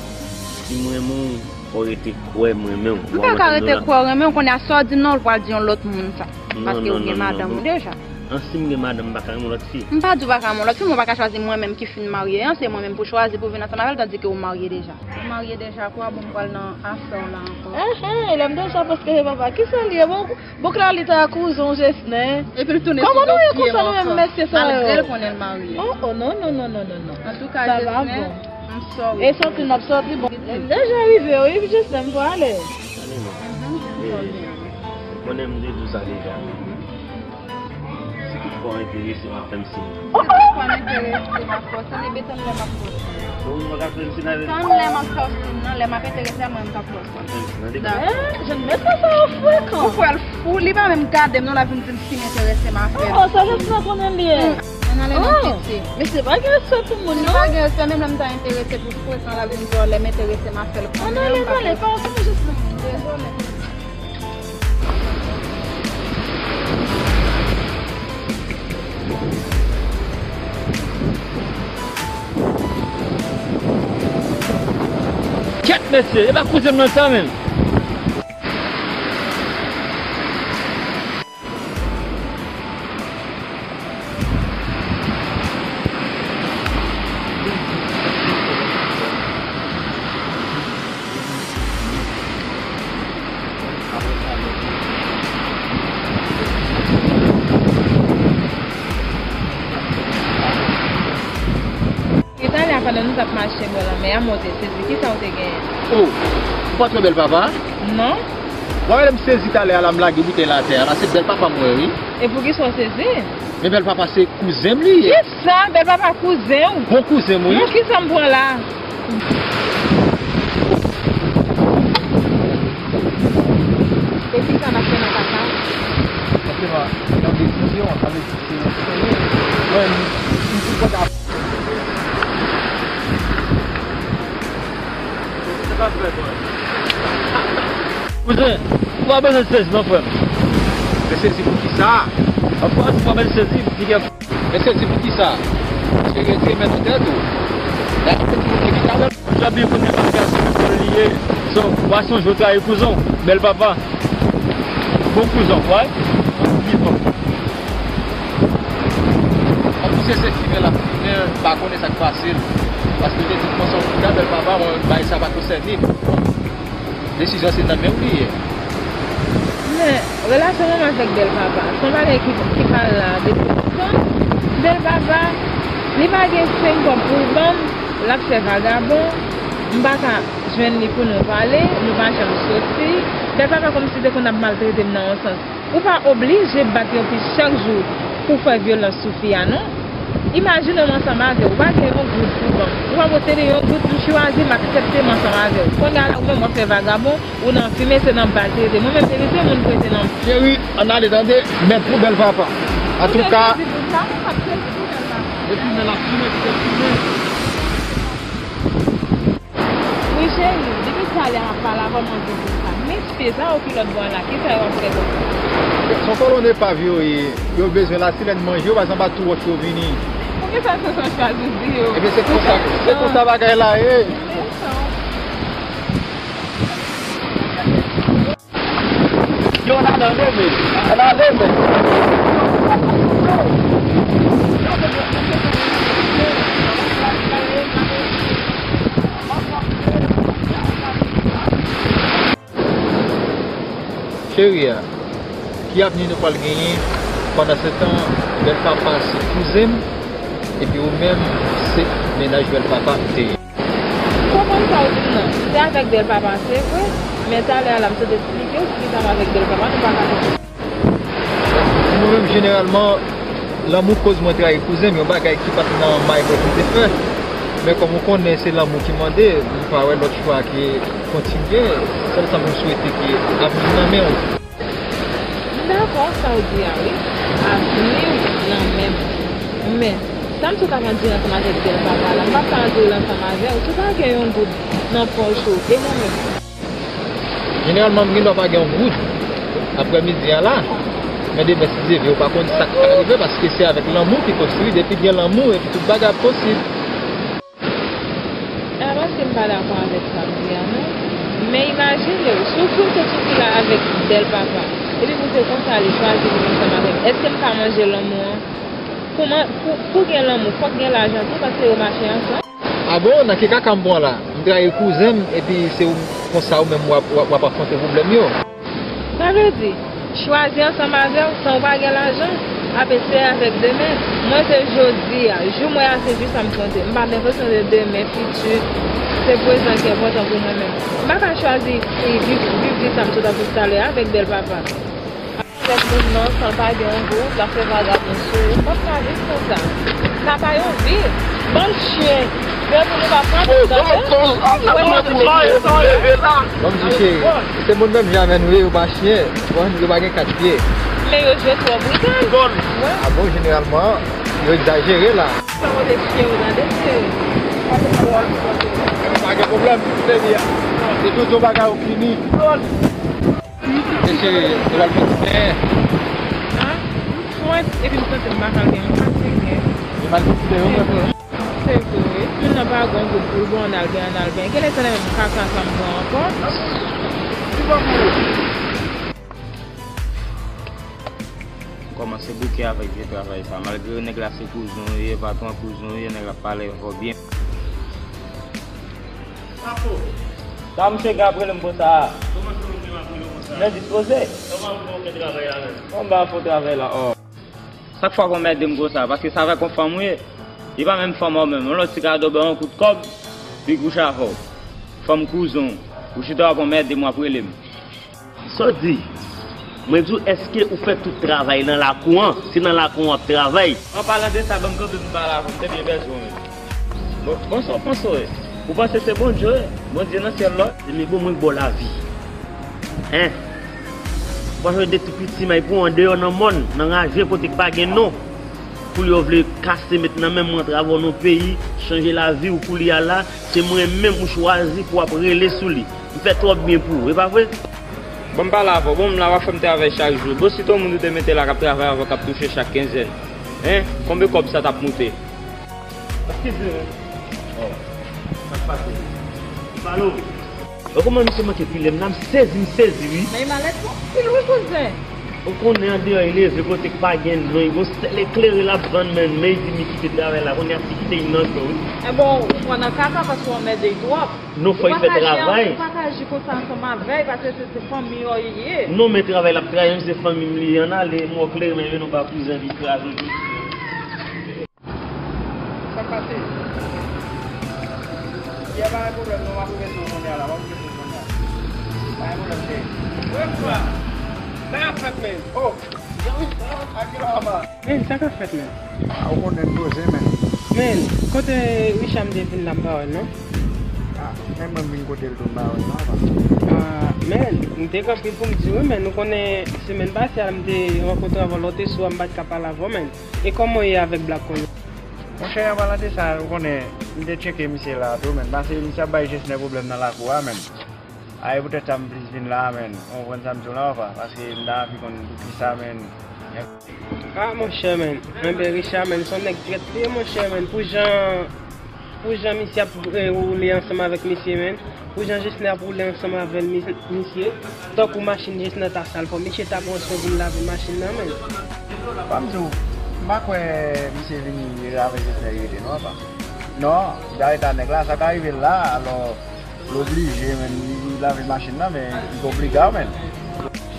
si m renmen w, fò w rete kwè m renmen w. M pa ka rete kwè w renmen w, konnen a sa w di non, ou pral di yon lòt moun sa. Paske ou gen madanm ou deja. An, si m gen madanm, m pa ka renmen yon lòt fi. M pa di w pa ka renmen yon lòt fi, men w pa ka chwazi mwen menm ki fin marye an, se mwen menm pou chwazi pou vin ansanm avè l, tandike ou marye deja. Ou marye deja, kwa bon m pral nan afè w la ankò. Enhen, lè m deja panse ke se papa, kisa l ye? Bon, bon, Claly ta kouzen w Jesnè. Epi l tounen sou do pye m ankò. Kòman nou ye konsa nou menm mesye sa yo? Malgre l konnen l marye. Oh, oh, non, non, non. Antouka, Jesnè, m sòri. E sòti n ap sòti, bon. M deja rive, wi, Jesnè, m prale. Tande non. Mhm, m sòri. Konnen m te di w sa deja. Si tout fwa w enterese, m ap fè m siy. Si tout fwa m enterese, m ap fè w siy. Ebyen, tann lè m ap fè w siy. Ou pa ka fè m siy nan. Tann lè m ap fè w siy nan, lè m ap enterese a, mwen, m t ap fè w siy. Dakò. Eh, Jesnè, sa w frekan. Ou kwè l fou, li pa menm gade m non, l ap vin di m si m enterese, m ap fè l. Oh, oh, sa Jesnè konnen l ye. Hmm. Ann ale non, piti. Mesye pa gen respè pou moun non. Li pa gen respè, menm lè m ta enterese pou frekan, l ap vin di w lè m enterese, m ap fè l konnen. Ann ale, m pa pale, pale pou Jesnè. Dezole. Kèt mesye, e pa kouzen m nan sa menm. Italyen, pandan nou t ap mache bò lanmè a, mwen te sezi. Kisa w te genyen? Oh, ou pa twò bèl papa? Non. W ap wè lè m sezi talè a la, m lage boutèy la atè a la, se bèl papa m wè, wi. E poukisa w sezi? Men bèl papa se kouzen m li ye. Kisa? Bèl papa kouzen w? Bon kouzen m, wi. Nan kisa m pran la? E kisa n ap fè nan kaka? N ap fè nan, nan desizyon, sa vle di se yon seri. Mwen, m, m, m sou pòt ap. Kouzen, ou pa bezwen sezi non, frè m. Men sezi pou kisa? Anfwa, si w pa bezwen sezi, piga. Men sezi pou kisa? Sezi se men nan tèt ou. Gade ti moun ki ka bèl. Jan byen konnen bagay se pou li ye. So, w a sonje w trayi kouzen w, bèl papa. Bon kouzen w, wè. Li bon. An plis se fimen l ap fimen, m pa konnen sa k pase l. Paske l te di m konsa, w fou, bèl papa, mwen, bagay sa pa konsène m. Desizyon se nan men w li ye. Men, relasyon mwen avèk bèl papa, se yon bagay ki, ki pa la depi lontan. Bèl papa, li pa gen senk kòb pou l ban m, l ap fè vagabon, m pa ka jwenn li pou nou pale, nou pa janm soti. Bèl papa kòmsi te konn ap maltrete m nan yon sans. Ou pa oblije bat yon fi chak jou pou fè vyolans sou fi a, non. Imajine w ansanm avè w, ou pa gen yon goud pou ban m. Ou pa posede yon goud, m chwazi m aksepte m ansanm avè w. Kounye a la, ou menm w ap fè vagabon, ou nan fimen, se nan bat rete. Mwen menm, se li se moun prete nan. Cheri, ann ale tande, mèt pou bèl papa. Antouka. Ou te sezi pou sa, ou pa t sezi pou bèl papa. Epi men l ap fimen, li te fimen. Wi, cheri, depi talè a m ap pale avè w, m ap di w sa. Men ti pye sa yo ki lòt bò a la, kisa yo ap fè konsa? Se yon kolonn epav yo ye, yo bezwen lasilèn manje yo, paske anba tou wòch yo vini. Poukisa se sa w chwazi di yo? Ebyen, se konsa, se konsa bagay la ye. Mechan. Yo, n ale, men. N ale, men. Cheri a, ki avni nou pral genyen? Pandansetan, bèl papa se kouzen m, epi ou menm, se mennaj bèl papa m te ye. M konprann sa w di m nan. Se avèk bèl papa se vre, men talè a la m sot eksplike w poukisa m avèk bèl papa nou pa ka konprann. Mwen menm, jeneralman, lanmou koz mwen trayi kouzen m, yon bagay ki pa t nan may mwen pou m te fè. Men kòm ou konnen se lanmou ki mande, m pa wè lòt chwa ke kontinye, sèl sa m swete ke avni nan men w. M dakò sa w di a wi, avni w nan men m. Men, sa m sot ap andire ansanm avèk bèl papa la, m p ap ka andire l ansanm avè w si w pa gen yon goud nan pòch ou, e mwen menm? Jeneralman, m gen dwa pa gen yon goud aprè midi a la, men demen, si Dye vle, ou pa konn sa k ka rive, paske se avèk lanmou ki konstwi, depi gen lanmou, epi tout bagay ap posib. A, paske m pa dakò avèk sa w di a, non. Men imajine w, si w fin sot sou fil la avèk bèl papa, epi pou se konsa li chwazi vin ansanm avè m, èske m ka manje lanmou an? Pou man-, pou, pou gen lanmou, fòk gen lajan tou, paske yo mache ansanm. A bon, nan ki kaka m pran la? M trayi kouzen m, epi se ou, konsa ou menm w ap, w ap, w ap afwonte pwoblèm yo. Sa vle di, chwazi ansanm avè w san w pa gen lajan, ap eseye avèk demen. Mwen se jodi a, jou mwen a se jou sa m konte. M pa gen kesyon de demen, fiti, se prezan ki enpòtan pou mwen menm. M pa ka chwazi, e, viv, viv vi sa m sot ap viv talè a avèk bèl papa. Avèk moun nan, san l pa gen yon goud, l ap fè vagabon sou ou. M p ap ka viv konsa. Sa pa yon vi. Bann chen. Depi nou pa pran nou tande. Ban m di cheri, se moun menm jan avè nou ye, yo pa chen. Bon, yo pa gen kat pye. Men yo jwe twò brital. A bon, jeneralman, yo egzajere la. Sa kote chen yo tande, cheri. Pa gen pwoblèm, se li a. Se tout yon bagay ou fini. Mesye, se pral fè ti benyen. A? M fwèt, epi m santi m pa pral byen, m fatige. Li mal fè ti benyen, wi, frè. Se vre, wi. Moun nan pa gon goud pou l bon, ann al benyen, ann al benyen. Kèlè se nan menm kaka sa m pran ankò? M kòmanse bouke avèk vye travay sa. Malgre nèg la se kouzen w ye, patwon kouzen w ye, nèg la pale avè w byen. Sa misye gen ap rele m konsa a? Kòman misye gen ap rele w konsa? Men dispoze. Kòman pou fè travay la menm? Kòman m pa fè travay la, o. Chak fwa w anmède m konsa, paske se avèk yon fanm ou ye. Li pa menm fanm ou menm. Yon lòt ti kado ba w yon kout kòb, li kouche avè w. Fanm kouzen w. Ou chita w ap anmède m, w ap rele m. Sa w di? Mwen di w, èske ou fè tout travay nan lakou an? Si nan lakou an w ap travay. An palan de sa, ban m kanpe pou m pale avè w, m te byen pèdi w menm. Bon, bon, sa w panse w ye? Ou panse se Bondye w ye? Bondye nan syèl la w ye? Men bon, mwen k ba w lavi. Hein? Ou pa sonje de tou piti m ay pou w andeyò nan mòn, nan ravin kote k pa gen non. Koulye a w vle kase met nan men mwen antre avè w nan peyi, chanje lavi w koulye a la, se mwen menm ou chwazi pou w ap rele sou li. M fè twòp byen pou ou, e pa vre? Bon, m pale avè w. Bon, m la w ap fè m travay chak jou. Bon, si t on moun ou te mete la k ap travay avè w, k ap touche chak kenzèn, hein, konbyen kòb sa t ap moute? Eskize m. Oh. Sa k pase? M pale w. Ou konprann misye manke pile m la, m sezi, m sezi wi. Men malèt pou anpil wi kouzen. Ou konnen andeyò e leve kote k pa gen non, gon sèl eklere l ap vann, men, men li di m li kite travay la, kounye a si kite li nan kè wi. E bon, ou pran nan kaka paske w anmède l twòp. Non, fò l fè travay. Ou pa ka aji konsa ansanm avè l, paske se, se fanmi w li ye. Non, men travay l ap travay, menm se fanmi m li ye, ann ale, m wè w klere, men vin nou ba kouzen li kraze tou. Sa k pase? Yè pa gen pwoblèm non, m ap remet nou kounye a la, m ap remet nou kounye a. Pa gen pwoblèm, cheri. Wè m la. Sa k ap fèt, men? Oh! Jan wi, sa, a ki lè w ap a? Men, sa k ap fèt, men? Ah, ou konnen m poze, men. Men, kote Richard m te vin la m pa wè l non? Ah, men mwen m vin kote l tou m pa wè l non, apa. Ah, men, m te kanpe pou m di wi, men nou konnen semèn pase a m te rankontre avè w lòt eswa m pa t ka pale avè w, men. E kòman w ye avèk Black kounye a? Monchè, an palan de sa, ou konnen, m te tcheke misye la tou, men. Paske misye ap bay Jesner pwoblèm nan lakou a, men. A, e poutèt sa m plis vin la, men. Ou konprann sa m di w la, apa? Paske m ta anvi konn poukisa, men. Ah, monchè, men. Enben, Richard, men, se yon nèg trèt li ye, monchè, men. Pou jan Pou jan misye ap, eh, woule ansanm avèk misye, men. Pou jan Jesner ap woule ansanm avè l, mis-, misye. Tankou machin Jesner ta sal fò, misye ta pran swen pou l lave machin nan, men. Ban m di w, m pa kwè misye vini avè Jesner rete, non, apa. Non, li ta rete a nèg la, sa ka rive l la, alò, l oblije, men, li, li lave machin nan, men, li oblije, men.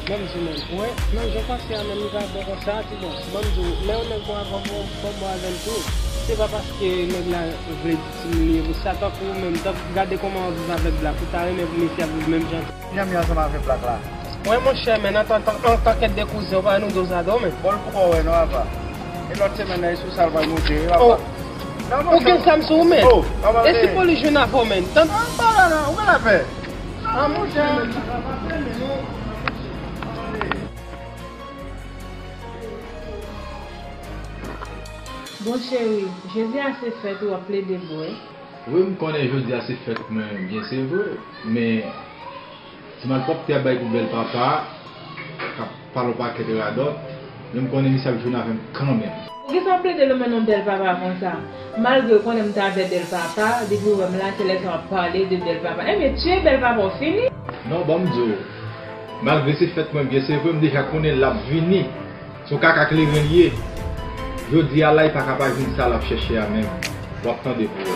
Ban m di w, men, wè, nan jan w panse a, men, li pa bon konsa, ti bòs. Ban m di w, lè yon nèg bon avè w, bon, bon, bon avè l tou, se pa paske nèg la vle ditimilye pou sa, tankou ou menm, tankou, gade kòman w ap viv avèk Black, ou ta renmen pou mesye ap viv menm jan tou. Jan m ye ansanm avèk Black la. Wè, monchè, men, antan, antan, antanke de kouzen, ou pa wè nou do a do, men. Bon, l poko wè, non, apa. E lòt semèn nan, e sou sa l pral monte, e apa. Oh. Non, monchè. Ou gen zam sou ou, men. Oh, apa. E si polis jwenn avè w, men. Tann. An, pa la, non, ou gen lapè. Ah, monchè. Bon, cheri, jodi a se fèt ou w ap plede bwè. Wi, m konnen jodi a se fèt mwen, byen se vre, men ti malpwòpte ap bay pou bèl papa, k ap pale yon pakèt radòt, men m konnen misye ap jwenn avè m kanmenm. Poukisa w plede lonmen non bèl papa konsa? Malgre w konnen m t avè bèl papa, depi w wè m la, se lè sa w ap pale de bèl papa. Enben, tiye bèl papa w fini. Non, ban m di w, malgre se fèt mwen, byen se vre, m deja konnen l ap vini. Se yon kaka kleren li ye. Jodi a la, li pa ka pa jwenn sa l ap chèche a menm. W ap tande pou wè.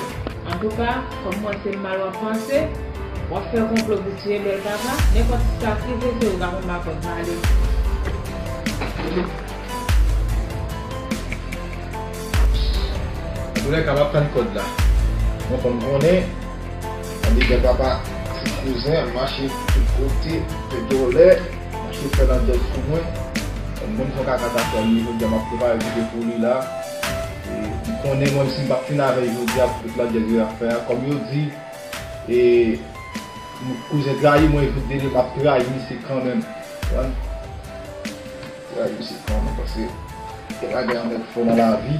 Antouka, kòm mwen se mal w ap panse, w ap fè konplo pou tiye bèl papa, nenpòt sa ki se, se ou k ap anba kòd la, ale. Antoulèka, m ap tann kòd la. Mwen fò m konnen, tande bèl papa, ti kouzen, mache tout kote, fè dòlè. Mache fè landjèz sou mwen. Menm jan kaka ta fè li, jodi a m ap prepare kite pou li la. E, m konnen mwen, si m p ap fin avè l jodi a, pou tout landjèz yo ap fè a, kòm yo di, e, kouzen trayi mwen, jouk dele m ap trayi misye kanmenm. Konprann? Trayi misye kanmenm, paske gen bagay anlè k fò nan lavi,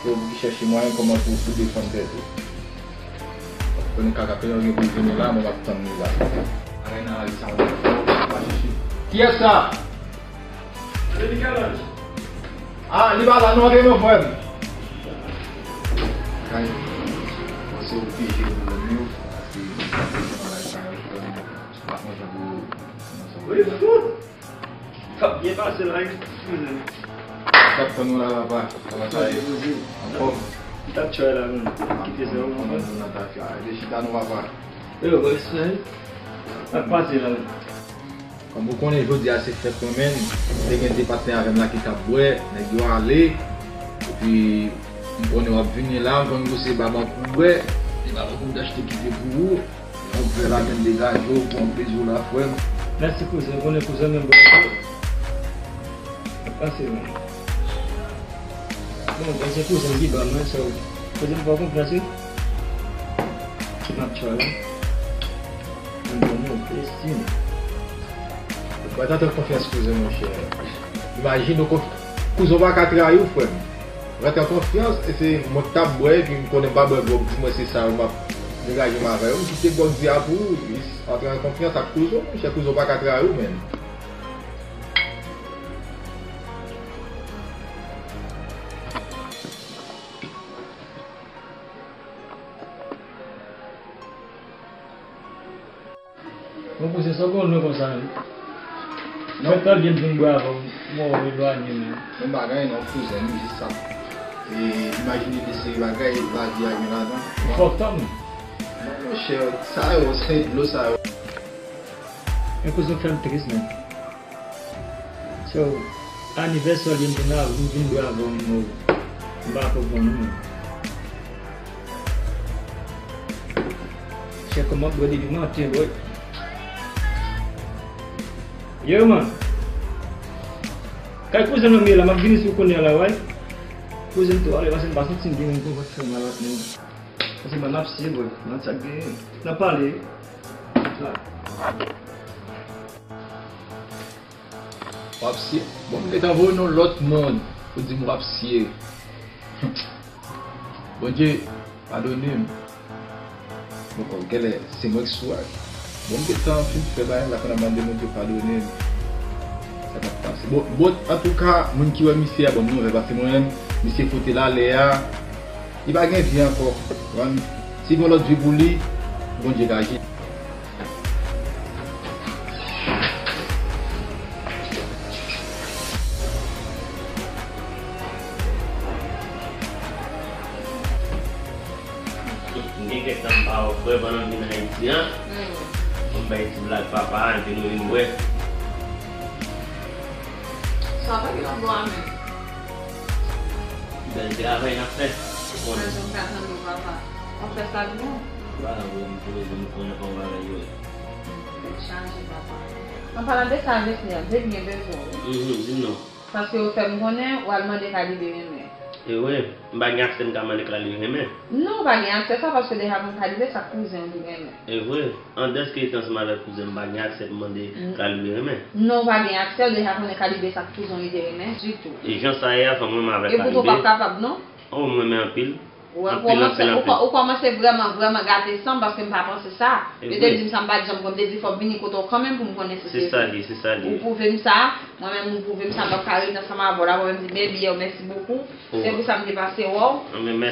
se ou ki chèche mwayen kòman pou, pou defann tèt ou. Konnen kaka peyi an gen pou l vini la, mwen m ap tann li la. Bagay nan lavi sa, mwen pa chèche. Kiyès sa? Se Michel-Ange. Ah, li pa la non, antre non, frè m. Kay, mwen se oblije pou mwen yo, paske bagay sa yo, frè m, m pa konn jan pou, wi, fout! T ap byen pase la, wi, kouzen. T ap tann ou la, papa. Kòman sa ye? Poze, poze. Anfòm? M t ap tchòy la, menm. Kite sa, anfòm. Kòman nou nan tafya? Rete chita non, papa. Yo, respè. Sa k pase la, menm? Kòm ou konnen, jodi a se fèt mwen, menm. Te gen de patnè avè m la ki t ap bwè, nèg yo ale. Epi, m konnen w ap vini la, m konn ou se baban pou bwè. E baban pou m t achte kite pou ou. Yon vè la menm degaje w, pran plezi w la, frè m. Mèsi kouzen, konnen kouzen menm bò tou. Pase menm. Bon, mwen se kouzen ki ban mwen, so, kouzen m fè w konfyans, wi. M ap try. M ban mwen plezi. Ou pa t antre konfyans kouzen, monchè. Imajine w konf-, kouzen w pa ka trayi w, frè m. Rantre an konfyans, e se mwen k t ap bwè, epi m konnen m pa bwè gwòg, di mwen se sa yo m ap degaje m avè yo. M kite gwòg di a pou ou, antre an konfyans ak kouzen w, monchè, kouzen w pa ka trayi w, menn. Bon, kouzen, sa w gen w lwen konsa menm? Mwen tande m vin bwè avè w, mwen wè w elwanye menm. Menm bagay non, kouzen, m jis ap, e, imajine de seri bagay lavi a gen ladan. Ou fòk tann. Non, monchè, sa yo, se dlo sa yo. Men kouzen fè m tris menm. So, anivèsè w li m te nan avni vin bwè avè w, m pa konprann ou menm. Chè kòman bwè depi maten, bwè. Yo, man. Kay kouzen nan m ye la, m ap vini sou kounye a la, wè. Kouzen m tou ale, paske m pa santi m gen menm konpòt fè mal ak nou. Paske mwen m ap siye, bwè. Nan sa k genyen. Nan pale. W ap siye. Bon, m gentan voye w nan lòt mond pou di m w ap siye. Bondye, padone m. Bon, kòm genlè, se mwen k sou ak. Bon, m gentan fin fè bagay la, pandan m ap mande Bondye padone m. Sa k ap pase. Bon, bon, antouka, moun ki wè misye a, ban m nouvèl, paske mwen menm, misye fout l ale a, li pa gen vi ankò. Konprann? Si gen yon lòt vi pou li, Bondye ka jere. M gen kèk tan m pa wè w, frè, pandan m vin Ayiti an. Hmm. Bon, m bay ti blag papa a, epi nou vin bwè. Sa pa gen lòt bò a menm. Bèl travay n ap fè. Ou konnen. Mwen, jan m ka tande w, papa. W ap fè sa byen. Ba, wi, m poze, m konnen kòman bagay yo ye. Tèt chaje, papa. An palan de sa, mesye a, depi gen bezwen w. Mhm, di m non. Paske ou fè m konnen, w al mande Kalibè renmen. E wi, m pa gen aksè m ka mande Kalibè renmen. Non, ou pa gen aksè sa, paske deja konn Kalibè sa k kouzen w ki renmen. E vre, an dèske rete ansanm avèk kouzen m, m pa gen aksè pou mande Kalibè renmen. Non, ou pa gen aksè, ou deja konnen Kalibè sa k kouzen w li te renmen, ditou. E jan sa ye a, fò m renmen avèk Kalibè. E poutan w p ap kapab, non? Oh, m renmen anpil. Ou wè, ou kòmanse, ou kò-, ou kòmanse vrèman, vrèman gate san m, paske m pa panse sa. Yo te di m sa, m pa t janm konn, m te di fò m vini kote w kanmenm pou m konnen si se vre. Se sa l ye, se sa l ye. Ou pwouve m sa, mwen menm ou pwouve m sa, m p ap ka rete ansanm avè w la, mwen menm di, men biyè w, mèsi bokou. Se pou sa m te pase wè w.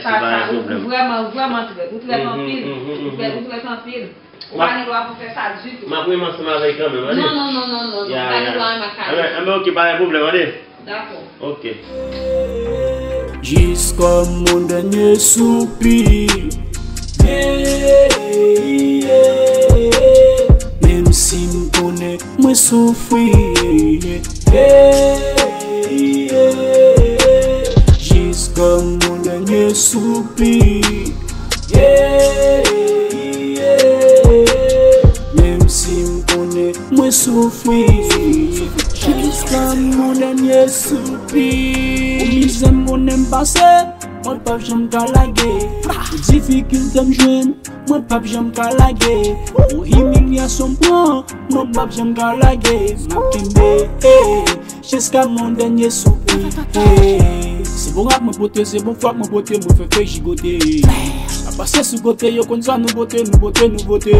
Sa, sa, ou, ou vrèman, vrèman trèt. Ou trèt anpil. Ou trèt, ou trèt anpil. Ou pa gen dwa pou fè sa ditou. M ap renmen ansanm avè l kanmenm, tande? Non, non, non, non, non, non. Ou pa gen dwa renmen ak Kalibè. Enben, enben, oke, pa gen pwoblèm, tande? Dakò. Oke. Jiska mon dènye soupi. Yeah, yeah, yeah. Menm si m konnen mwen soufri, yeah, yeah, yeah. Jiska mon dènye soupi, yeah, yeah. Menm si m konnen mwen soufri, jiska mon dènye soupi. Pou mizè m konnen m pase, mwen p ap janm ka lage. Pou difikilte m jwenn, mwen p ap janm ka lage. Pou imilyasyon m pran, mwen p ap janm ka lage. M ap kenbe, eh, jiska mon dènye soupi, eh. Se bon rap mwen pote, se bon fwa mwen pote, mwen fè fèy jigote. M ap pase sou kote, yo konn sa nou pote, nou pote, nou pote.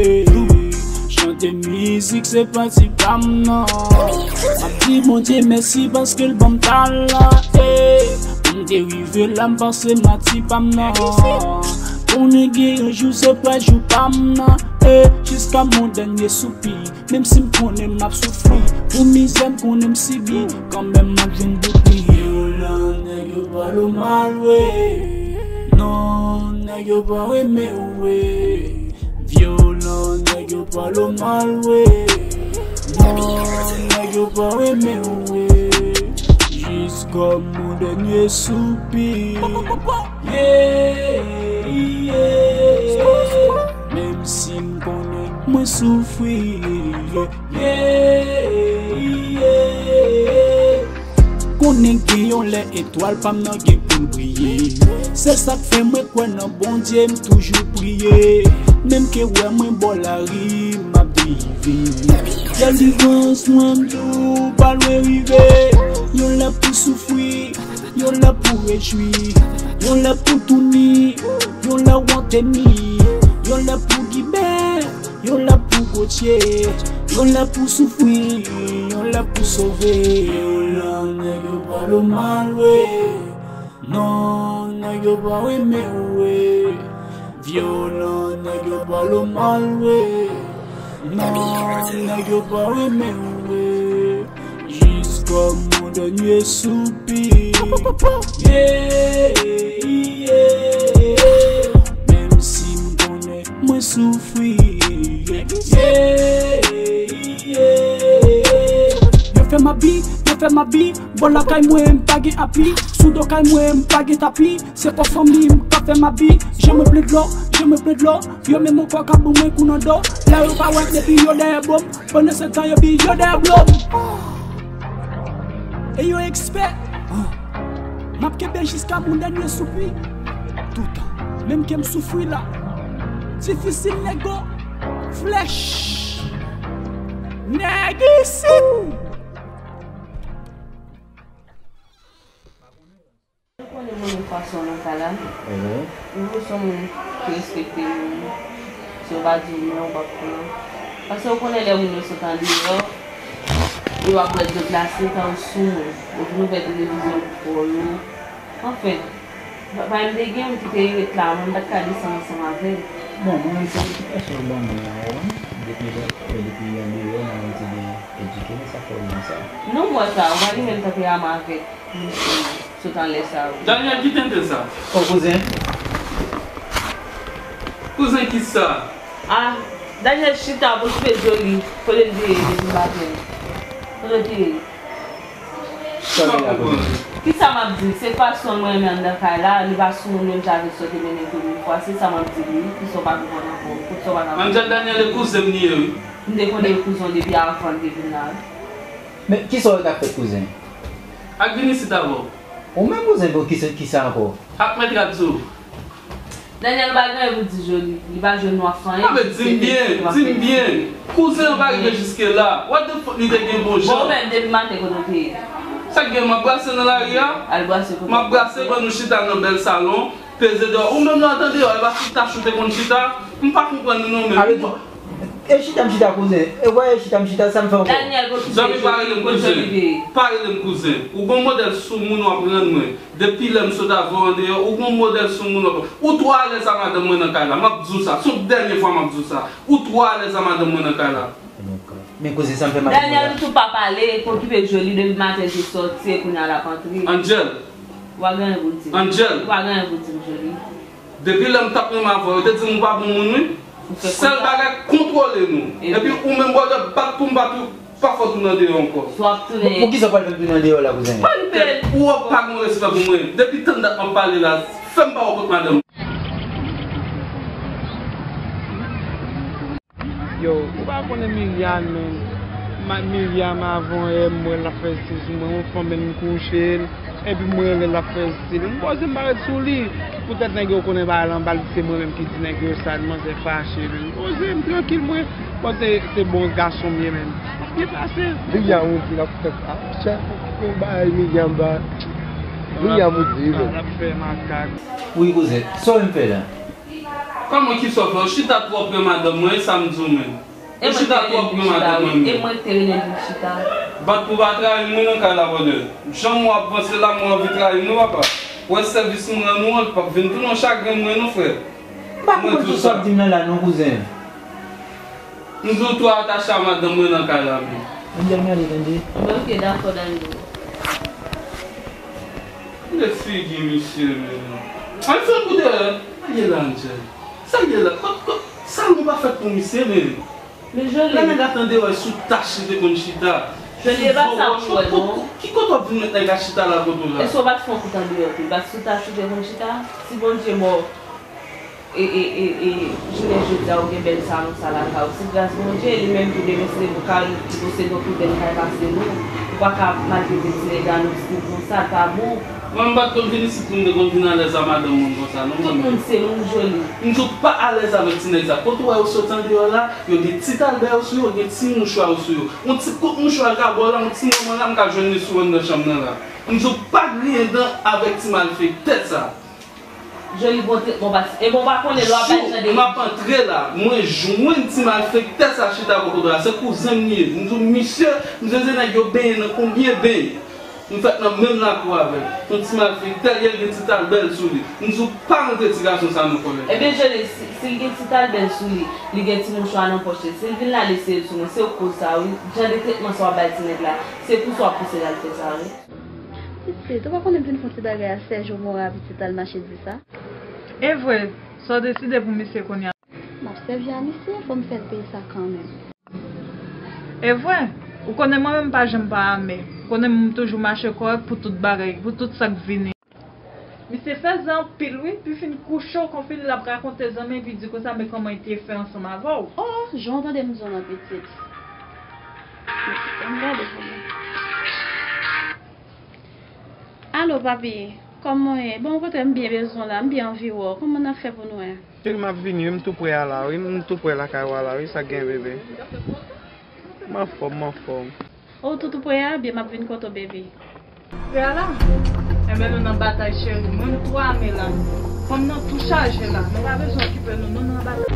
Chante mizik, se pati pa m nan. M ap di Bondye mèsi paske l ban m talan, eh. Pou m te rive la, m panse mati pa m nan. Konnen gen yon jou se pa jou pa m nan, eh. Jiska mon dènye soupi, menm si m konnen m ap soufri. Pou mizè m konnen m sibi, kanmenm m ap jwenn bout li. Vyolan, nèg yo pale w mal, wi. Non, nèg yo pa renmen w, wi. Vyolan, nèg yo pale w mal, wi. Non, nèg yo pa renmen w, wi. Jiska mon dènye soupi. Yeah, yeah. Menm si m konnen mwen soufri, yeah, yeah. Yon lè etwal pa m nan gen pou l briye. Se sa k fè mwen kwè nan Bondye, m toujou priye. Menm ke wè mwen bò lari, m ap drive. Delivrans mwen m tou pa lwen rive. Yon lè pou soufri, yon lè pou rejwi, yon lè pou touni, yon lè wonte mi, yon lè pou giben. Yon lè pou gotye, yon lè pou soufri, yon lè pou sove. Vyolan nèg yo pale w mal, wi. Non, nèg yo pa renmen w, wi. Vyolan nèg yo pale w mal, wi. Non, nèg yo pa renmen w, wi. Jiska mon dènye soupi. Yeah, yeah. Menm si m konnen mwen soufri. Yeah, yeah. Yo fè m abi, yo fè m abi. Bò lakay mwen, m pa gen api. Sou do kay mwen, m pa gen tapi. Se pa fanmi m k ap fè m abi. Je mwen plen dlo, je mwen plen dlo. Yo menm ankò k ap ban mwen kou nan do. Lè yo pa wè depi yo dèyè bo m. Pandan se tan yo bi yo dèyè blo m. E yo ekspè. M ap kenbe jiska mon dènye soupi. Toutan. Menm ke m soufri la. Difisil nego. Flèch. Nèg isi. Ou konnen mwen menm fason nan kay la. Mhm. Ou se yon moun ki respekte moun. Si yo pa di w non, ou p ap pran. Paske ou konnen lè moun yo sot andeyò, yo ap bwè dlo glase, tan ou sou mwen. Yo vin ouvè televizyon pou yo. Anfen, pa, pa m te gen, m kite yo ret la, mwen m pa t ka desann ansanm avè l. Bon, mwen menm se edikasyon l ban mwen an, ou konprann? Depi lè, depi andeyò, mwen menm te gen edike, men sa fè w di sa. Non, m wè sa, ou pa gen menm tanperaman avèk Sot anlè sa yo. Daniel, ki tenten sa? O, kouzen. Kouzen, ki sa? Ah, Daniel chita pou l koupe Joly. Kote l te ye depi maten? Kote l te ye? Sa w te la, kouzen? Ki sa m ap di? Se fason mwen renmen anndan kay la, li pa sou moun menm jan avèk sa w te mennen premye fwa. Se sa m ap di li, ki sa w pa konprann ankò? Kot sa w pa ka konprann? Angel, Daniel e kouzen m li ye, wi. M te konnen e kouzen w depi avan l te vin la, wi. Men, ki sa w wè k ap fèt, kouzen? Ak vin isit avè w. Ou menm kouzen, bon, kisa, kisa ankò? Ak mèt rad sou ou. Daniel pa gen anyen pou di Joly. Li pa jwenn nou ap fè anyen. A, men di m byen, di m byen. Kouzen an pa rive jiske la. What the fuck li te gen bon jan? Bon, ou menm, depi maten kote w te ye? Sa k gen, m ap brase nan lari a? Al brase kote w? M ap brase pandan nou chita nan bèl salon, peze deyò. Ou menm lè w ap tande deyò, e pa sou tach ou te konn chita? M pa konprann ou non, men. E chita m chita, kouzen. E wè, e chita m chita, sa m fè ankò? Daniel, bon, zanmi, pa rele m kouzen. Pa rele m kouzen. Ou gon modèl soumoun w ap rann mwen. Depi lè m sot avè w andeyò, ou gon modèl soumoun w ap. Ou twò alèz a madanm mwen nan kay la. M ap di w sa. Se yon dènye fwa m ap di w sa. Ou twò alèz a madanm mwen nan kay la. Men kouzen, sa m fè mal. Daniel, ou tou pa pale, okipe Joly depi maten l te sòti, e kounye a l ap antre. Angel. Ou pa gen anyen pou w di m. Angel. Ou pa gen anyen pou w di m, Joly. Depi lè m t ap renmen avè w, yo te di m ou pa bon moun, wi. Sèl bagay, kontwole nou. Epi ou menm, brother, bat pou m bat ou, pa fè w tounen andeyò ankò. Bon, poukisa w pral fè m tounen andeyò la, kouzen? Ou wè w pa gen respè pou mwen. Depi tann dat m ap pale la, fè m pa wè w kot madanm. Yo, ou pa konnen Myriam, men. Ma-, Myriam avan yè, m wè l ap fè stil sou mwen, yon fanm menm kouche l, epi m rele l ap fè stil. M poze m parèt sou li. Poutèt nèg yo konnen bagay lan, m pa l di se mwen menm ki di nèg yo sa, manzè fache, men. M poze m trankil, mwen. Bon, se, se bon gason m ye, men. Byen pase. Myriam, ou di l ap fè sa. Chèf, ou kite yon bagay, Myriam, ba. Myriam, ou di, men. L ap fè makak. Wi, kouzen. Sa w vin fè la? Kòman, kisa w fè? Ou chita twò pre madanm mwen, e sa m di w menm. Ou chita twò pre madanm mwen menm. E mwen ki te rele l pou l chita. Bat pou w pa trayi m wi nan kay la, brother. Jan mwa ap vanse la, mwen anvi trayi m wi, papa. Wè sèvis m rann ou an, l p ap vin tounen w chagren mwen non, frè. M pa konprann tout sa w ap di m nan la non, kouzen. M di w twò atache a madanm mwen nan kay la menm. Angel, gade, tande. Bon, ok, dakò, Dani. Gade figi misye, men. An fè kou dèyè. Sa ye la, Angel? Sa ye la? Kot, kot, salon pa fèt pou misye, men. Men Joly. Lè nèg ap tande w sou tach li te konn chita. Joly, e pa sa pou wè, non. Ki kote w ap vin met nèg la chita la kote w la? Èske w pa t fè yon kout andeyò tou? E pa t sou tach ou te konn chita? Si Bondye ba w E, e, e, e, jounen jodi a, ou gen bèl salon sa lakay ou. Se gras Bondye, li menm tou demen se li pou ka posede yon pwodèm kay pase nou. Ou pa ka maltrete ti nèg la, nou ti nèg konsa, tabou. Mwen, m pa t konn vin isit pou m te konn vin alèz a madanm mwen konsa, non, mwen menm. Tout moun se moun joli. M di w pa alèz avèk ti nèg sa. Kote w wè yo sot andeyò la, yo gen ti talbè yo sou yo, gen ti mouchwa yo sou yo. Yon ti kout mouchwa l ka ba w la, yon ti manman la, m ka jwenn li sou anndan chanm nan la. M di w pa griyen dan avèk ti malfektè sa. Joli bon tretman w pa t-, e bon, w pa konnen lè w ap bay jan de. Jou m ap antre la, mwen jwenn ti malfektè sa chita bò kote la. Se kouzen m li ye. M di w, misye, misye se nèg yo benyen nan konbyen beny. M fèt nan menm lakou avè l. Yon ti malfektè, li gen ti talbè l sou li. M di w pa rantre ti gason sa nan kòlè. Ebyen, Joli, si, si l gen ti talbè l sou li, li gen ti mouchwa nan pòch li, si l vin la, li sere l sou mwen, se w k koz sa, wi. Jan de tretman sa w ap bay ti nèg la, se pou sa w ap pouse l al fè sa, wi. Pitit, ou pa konnen m vin fè yon ti bagay a sèj ou mora pitit al mache di sa? E vre, sa w deside pou misye kounye a? M ap sèvi a misye, fò m fè l peye sa kanmenm. E vre, ou konnen mwen menm m pa janm pa amè. Ou konnen m toujou mache kòrèk pou tout bagay, pou tout sa k vini. Misye fè zen anpil wi, pi fin kouche w konpil l ap rakonte zanmi epi di konsa men kòman li te fè ansanm avè w. Oh, jan w tande m di w lan pitit. Pitit, ann gade pou mwen. Alo, papi, kòman w ye? Bon, okontrè, m byen bezwen w la, m byen anvi wè w. Kòman n ap fè pou nou wè? Cheri, m ap vini wi, m tou prè a la wi, m tou prè lakay ou a la wi, sa k gen bebe? M anfòm, m anfòm. O, tou, tou prè a, byen, m ap vin kote w, baby. Prè a la? Enben, nou nan batay, cheri. Mwen, m tou ame la. Fanm nan tou chaje la. Nou pa bezwen okipe nou, nou nan batay.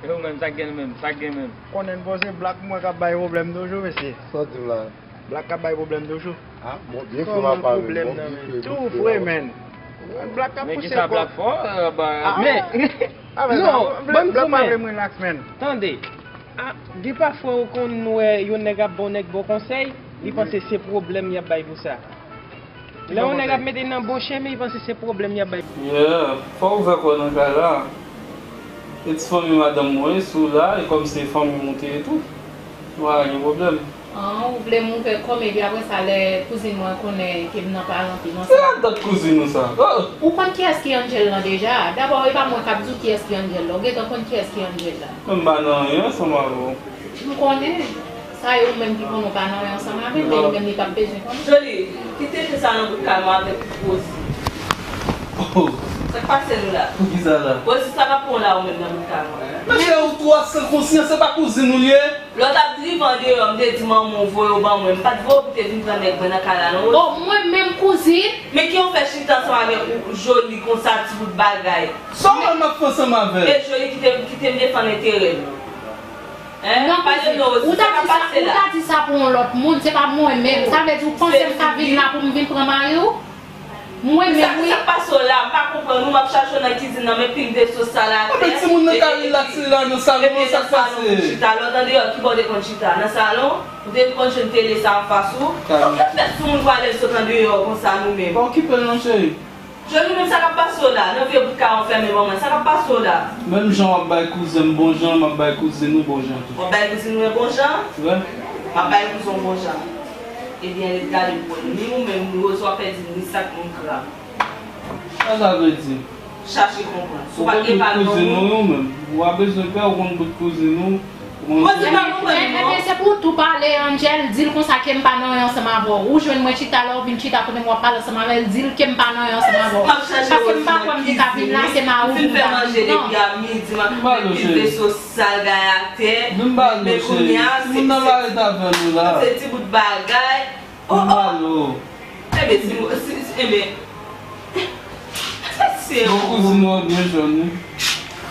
E ou menm, sa k gen menm, sa k gen menm? Konnen m panse Black mwen k ap bay pwoblèm toujou, mesye. Sa w di m la? Black k ap bay pwoblèm toujou. Ah, bon, byen fre m ap pale. Kòman pwoblèm nan, men? Tou fre, men. Black k ap pouse kò. Men kisa Black fè? Ah, men, non, ban m Black pa vle m relax, men. Tande. Ah, gen pafwa ou konn wè yon nèg ap ba yon nèg bon konsèy, li panse se pwoblèm y ap bay pou sa. Lè yon nèg ap mete l nan bon chemen, li panse se pwoblèm y ap bay. Yeah, fò w ouvè kò w nan kay la. E ti fanmi madanm mwen, si w la, e kòm se fanmi m ou te ye tou, nou pa gen pwoblèm. An, ou vle m ouvè kò m, epi apre sa, lè kouzin mwen konnen ke m nan palan pi nan sa. Se ladan kouzin ou sa. Oh! Ou konn kiyès ki Angel lan deja? Dabò, e pa mwen k ap di w kiyès ki Angel la. Ou gentan konn kiyès ki Angel la. Mwen m pa nan anyen ansanm avè w. M konnen. Sa e ou menm ki konnen w pa nan anyen ansanm avè l, men li menm li p ap bezwen konnen. Joly, kite fen sa nan bout kay mwen avèk Rosie. Oh. Sa k pase nou la? Poukisa la? Rosie, sa k ap pran w la ou menm nan bout kay mwen? Mesye, ou twò san konsyans, se pa kouzin ou l ye? Lè w t ap drive andeyò, m te di manman w voye w ban mwen. M pa t voye w pou te vin pran nèg mwen nan kay la, non. Bon, mwen menm kouzin? Men ki w fè chita ansanm avèk ou, Joly, konsa, ti bout bagay? Sa w wè m ap fè ansanm avè l? E Joly, kite, kite m defann enterè m. Hein? Non, pale non, Rosie, sa k ap pase la? Ou ta di sa pou yon lòt moun, se pa mwen menm. Sa vle di ou panse m ka vin la pou m vin pran mari w? Mwen menm, wi. Sa k pase w la? M pa konprann ou, m ap chache w nan kizin nan, men pil veso sal atè. Anben timoun nan ka rilaks la nan salon an, sa k pase? Chita lòt andeyò, kibò w te konn chita? Nan salon? Ou te konn jwenn tele sa anfas ou? Fòk nou fè sou moun pwale sot andeyò konsa nou menm. Pa okipe l non, cheri. Joly, menm sa k ap pase w la, nan vye bout kay anfèmen manman, sa k ap pase w la? Menm jan w ap bay kouzen m bon jan, m ap bay kouzin ou bon jan tou. W ap bay kouzin mwen bon jan? Wi. M ap bay kouzen w bon jan. Ebyen, ret gade pou wè. Ni ou menm, ni Rosie, w ap pèdi ni sak, ni gram. Sa sa vle di? Chache konprann. Si w pa gen pa nan ou. Ou konn bout kouzin ou, ou menm. Ou pa bezwen pè, ou konn bout kouzin ou. Rosie pa konprann non. Ebyen, se pou w tou pale, Angel, di l konsa ke m pa nan anyen ansanm avè w. Ou jwenn mwen chita la, ou vin chita kote m, w ap pale ansanm avè l, di l ke m pa nan anyen ansanm avè w. Paske m pa kwè m te ka vin la, se mari w pou m ta vin. Non. Vin fè manje depi a midi, m ap met pil veso sal gay atè. Men kounye a, se ti bout bagay. Oh, oh. Enben, si, si, si, enben. Mesye, oh. Bon, kouzin ou an byen jòn, wi.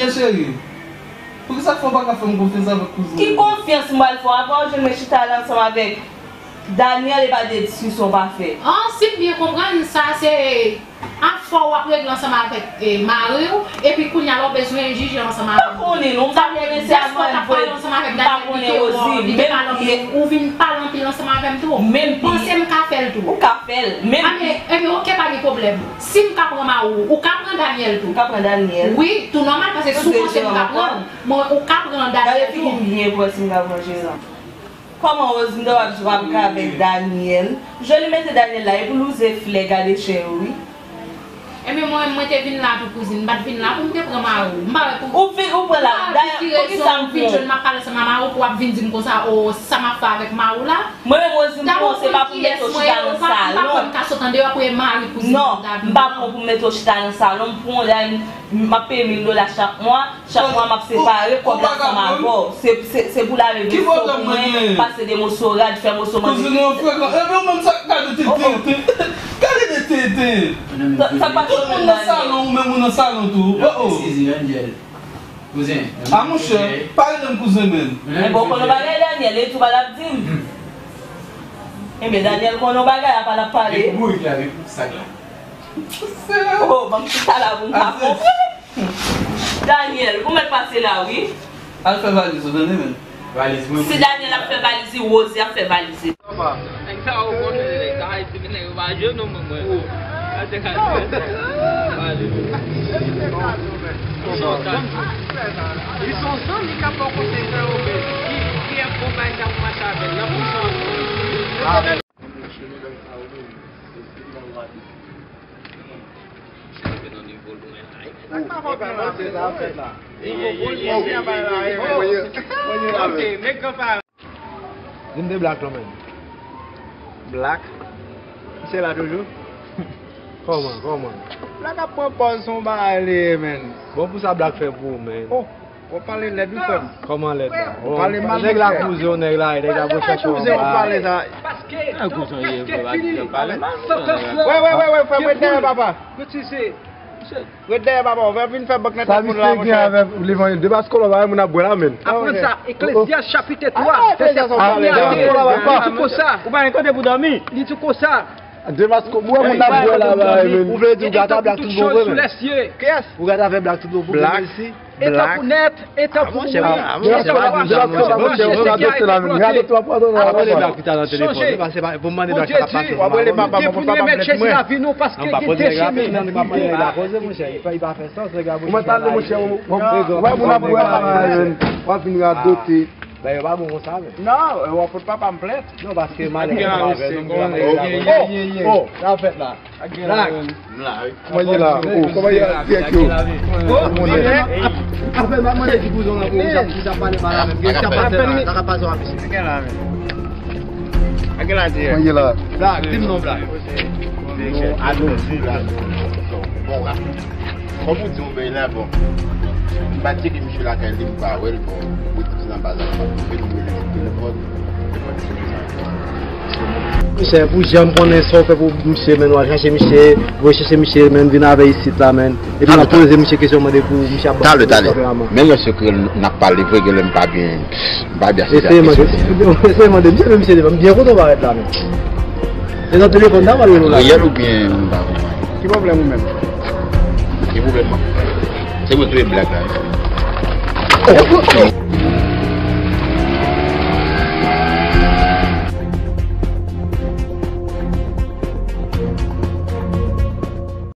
ye, cheri? Poukisa fò w pa ka fè m konfyans avèk kouzin? Ki konfyans m pral fè w? Apa w jwenn mwen chita la ansanm avèk Daniel, e pa de diskisyon w pa fè. An, si m byen konprann, sa se afè w ap regle ansanm avèk, e, mari w, epi kounye a la w bezwen jije ansanm avèk. M pa konnen, non, m pa konnen se a mwen, m pa konnen Rosie, menm piye. Ou vin pale anpil ansanm avè m tou. Menm piye. Panse m ka fè l tou. Ou ka fè l, menm piye. Ebyen, ok, pa gen pwoblèm. Si m ka pran mari w, ou ka pran Daniel tou. M ka pran Daniel. Wi, tou nòmal, paske si w panse m ka pran, mwen, ou ka pran Daniel tou. Gade figi m byen pou wè si m ka pran Jeran. Kòman Rosie, m te w ap di w ap ka avèk Daniel? Joli mete Daniel la, epi l wouze flè, gade chè yo, wi. Ebyen, mwen, mwen te vin la tou, kouzin. M pa t vin la pou m te pran mari w. M pa wè pou, ou vin, ou pran la, dayè, poukisa m vin jwenn m ap pale ansanm a mari w pou w ap vin di m konsa, o, sa m ap fè avèk mari w la? Mwen menm, Rosie, m pran w, se pa pou m mete w chita nan salon. M pa kwè m ka sot andeyò pou e mari kouzin m ta vin. Non, m pa pran w pou m mete w chita nan salon. M pran w la, m ap peye mil dola chak mwa. Chak mwa m ap separe kòb la ansanm avè w. Se, se, se pou lave veso pou mwen, pase de moso rad, fè moso manje. Kouzin ou frekan. Epi ou menm sa, gade de tenten. Gade de tenten. Sa, sa pa tout moun nan salon, ou menm ou nan salon tou. Oh, oh. Eskize, Angel. Kouzen. A monchè, pa rele m kouzen, menn. Men bon, konnen bagay Daniel, e tou pa l ap di m. Enben, Daniel konnen yon bagay, apa l ap pale. Epi bourik la, epi sak la. Oh, ban m chita la pou m ka konprann. Daniel, ou mèt pase la, wi. Al fè valiz ou, tande, menn. Valiz mwen. Si Daniel ap fè valiz li, Rosie ap fè valiz li. Nèg sa yo bon, nèg sa Ayiti, nèg yo pa jwe non, mwen, mwen. Sa se ka di. Valiz. Li se yon zanmi k ap ba w konsèy, frè Obed. Ki, ki ap bon bagay sa pou mache avè l. Nan prizon. Sa k pa fè w pran mache sa ap fèt la? Nivo polisye a bay la, e. Ok, men gran pa. Di m de Black lan menm. Black? Misye la toujou? Kòman, kòman? Black ap pran pòz se yon bagay li ye, menn. Bon, pou sa Black fè pou ou, menn? Oh. W ap pale lèd wi, frè m. Kòman lèd la? W ap pale mal, monchè. Nèg la kouzen w, nèg la, nèg la ap chache w anba. Kouzen w ap pale sa. Kouzen w ye, frè, pa di pale mal. Wè, wè, wè, wè, frè m, ret dèyè papa. Ret dèyè papa, w fè vin fè bank nan tèt moun la, monchè. Sa misye gen avèk levanjil de Baskòlò, pa moun ap bwè la, menn. Aprann sa, Eklezyas chapit twa, vèsè premye a di konsa. Ou pa gen kote pou dòmi. Li di konsa. Demasko, mwen moun ap bwè la, ba, men. Ou vle di ou gata Black tout bon vre, men? Kiyès? Ou gata avè Black tout bon vre, men, si? Etan pou nèt, etan pou mouri. Demasko, Demasko, monchè, ou se doktè la, men. Gade doktè ap pran nan la. Black ki ta nan telefòn, se pa pou mande Black sa pa pase. Bondye di, nou te pou remèt Jezi lavi nou, paske gen de chemen. Ou mèt ale, monchè, wè moun ap bwè la, men. W ap vin radote. Bagay yo pa bon konsa, men. Non, w ap pot papa m plent. Non, paske malè pa avè nou, men. Oh, oh, sa fèt la. Black. Kòman ye la? Oh, kòman ye la? T X yo. Apre m ap mande ti kouzon nan pou sa, pou sa pale mal avè m. Gen sa pase la. Sa ka pase w ap isi. Kòman ye la? Black, di m non, Black. Bon, Kòm ou di yon bèy la, bon. M pa tcheke misye lakay li, m pa wè l, bon. Ou di nan baz la, m pa twouve l, m rele sou telefòn, telefòn li se konsa. Monchè, pou jan m konnen sa w fè pou misye, men w al chache misye, w al chache misye, men vin avè isit la, men. Epi w ap poze misye kesyon, mande pou misye ap ba w konpranman. Men lè sekrè n ap pale vre, gen lè m pa byen, m pa byen ase. Eseye mande, eseye mande misye, men misye, m byen kontan w parèt la, men. Se nan telefòn nan w ap rele w la. Reyèl oubyen m pa konprann? Ki pwoblèm ou menm? Ki pwoblèm mwen? Se mwen touye Black la.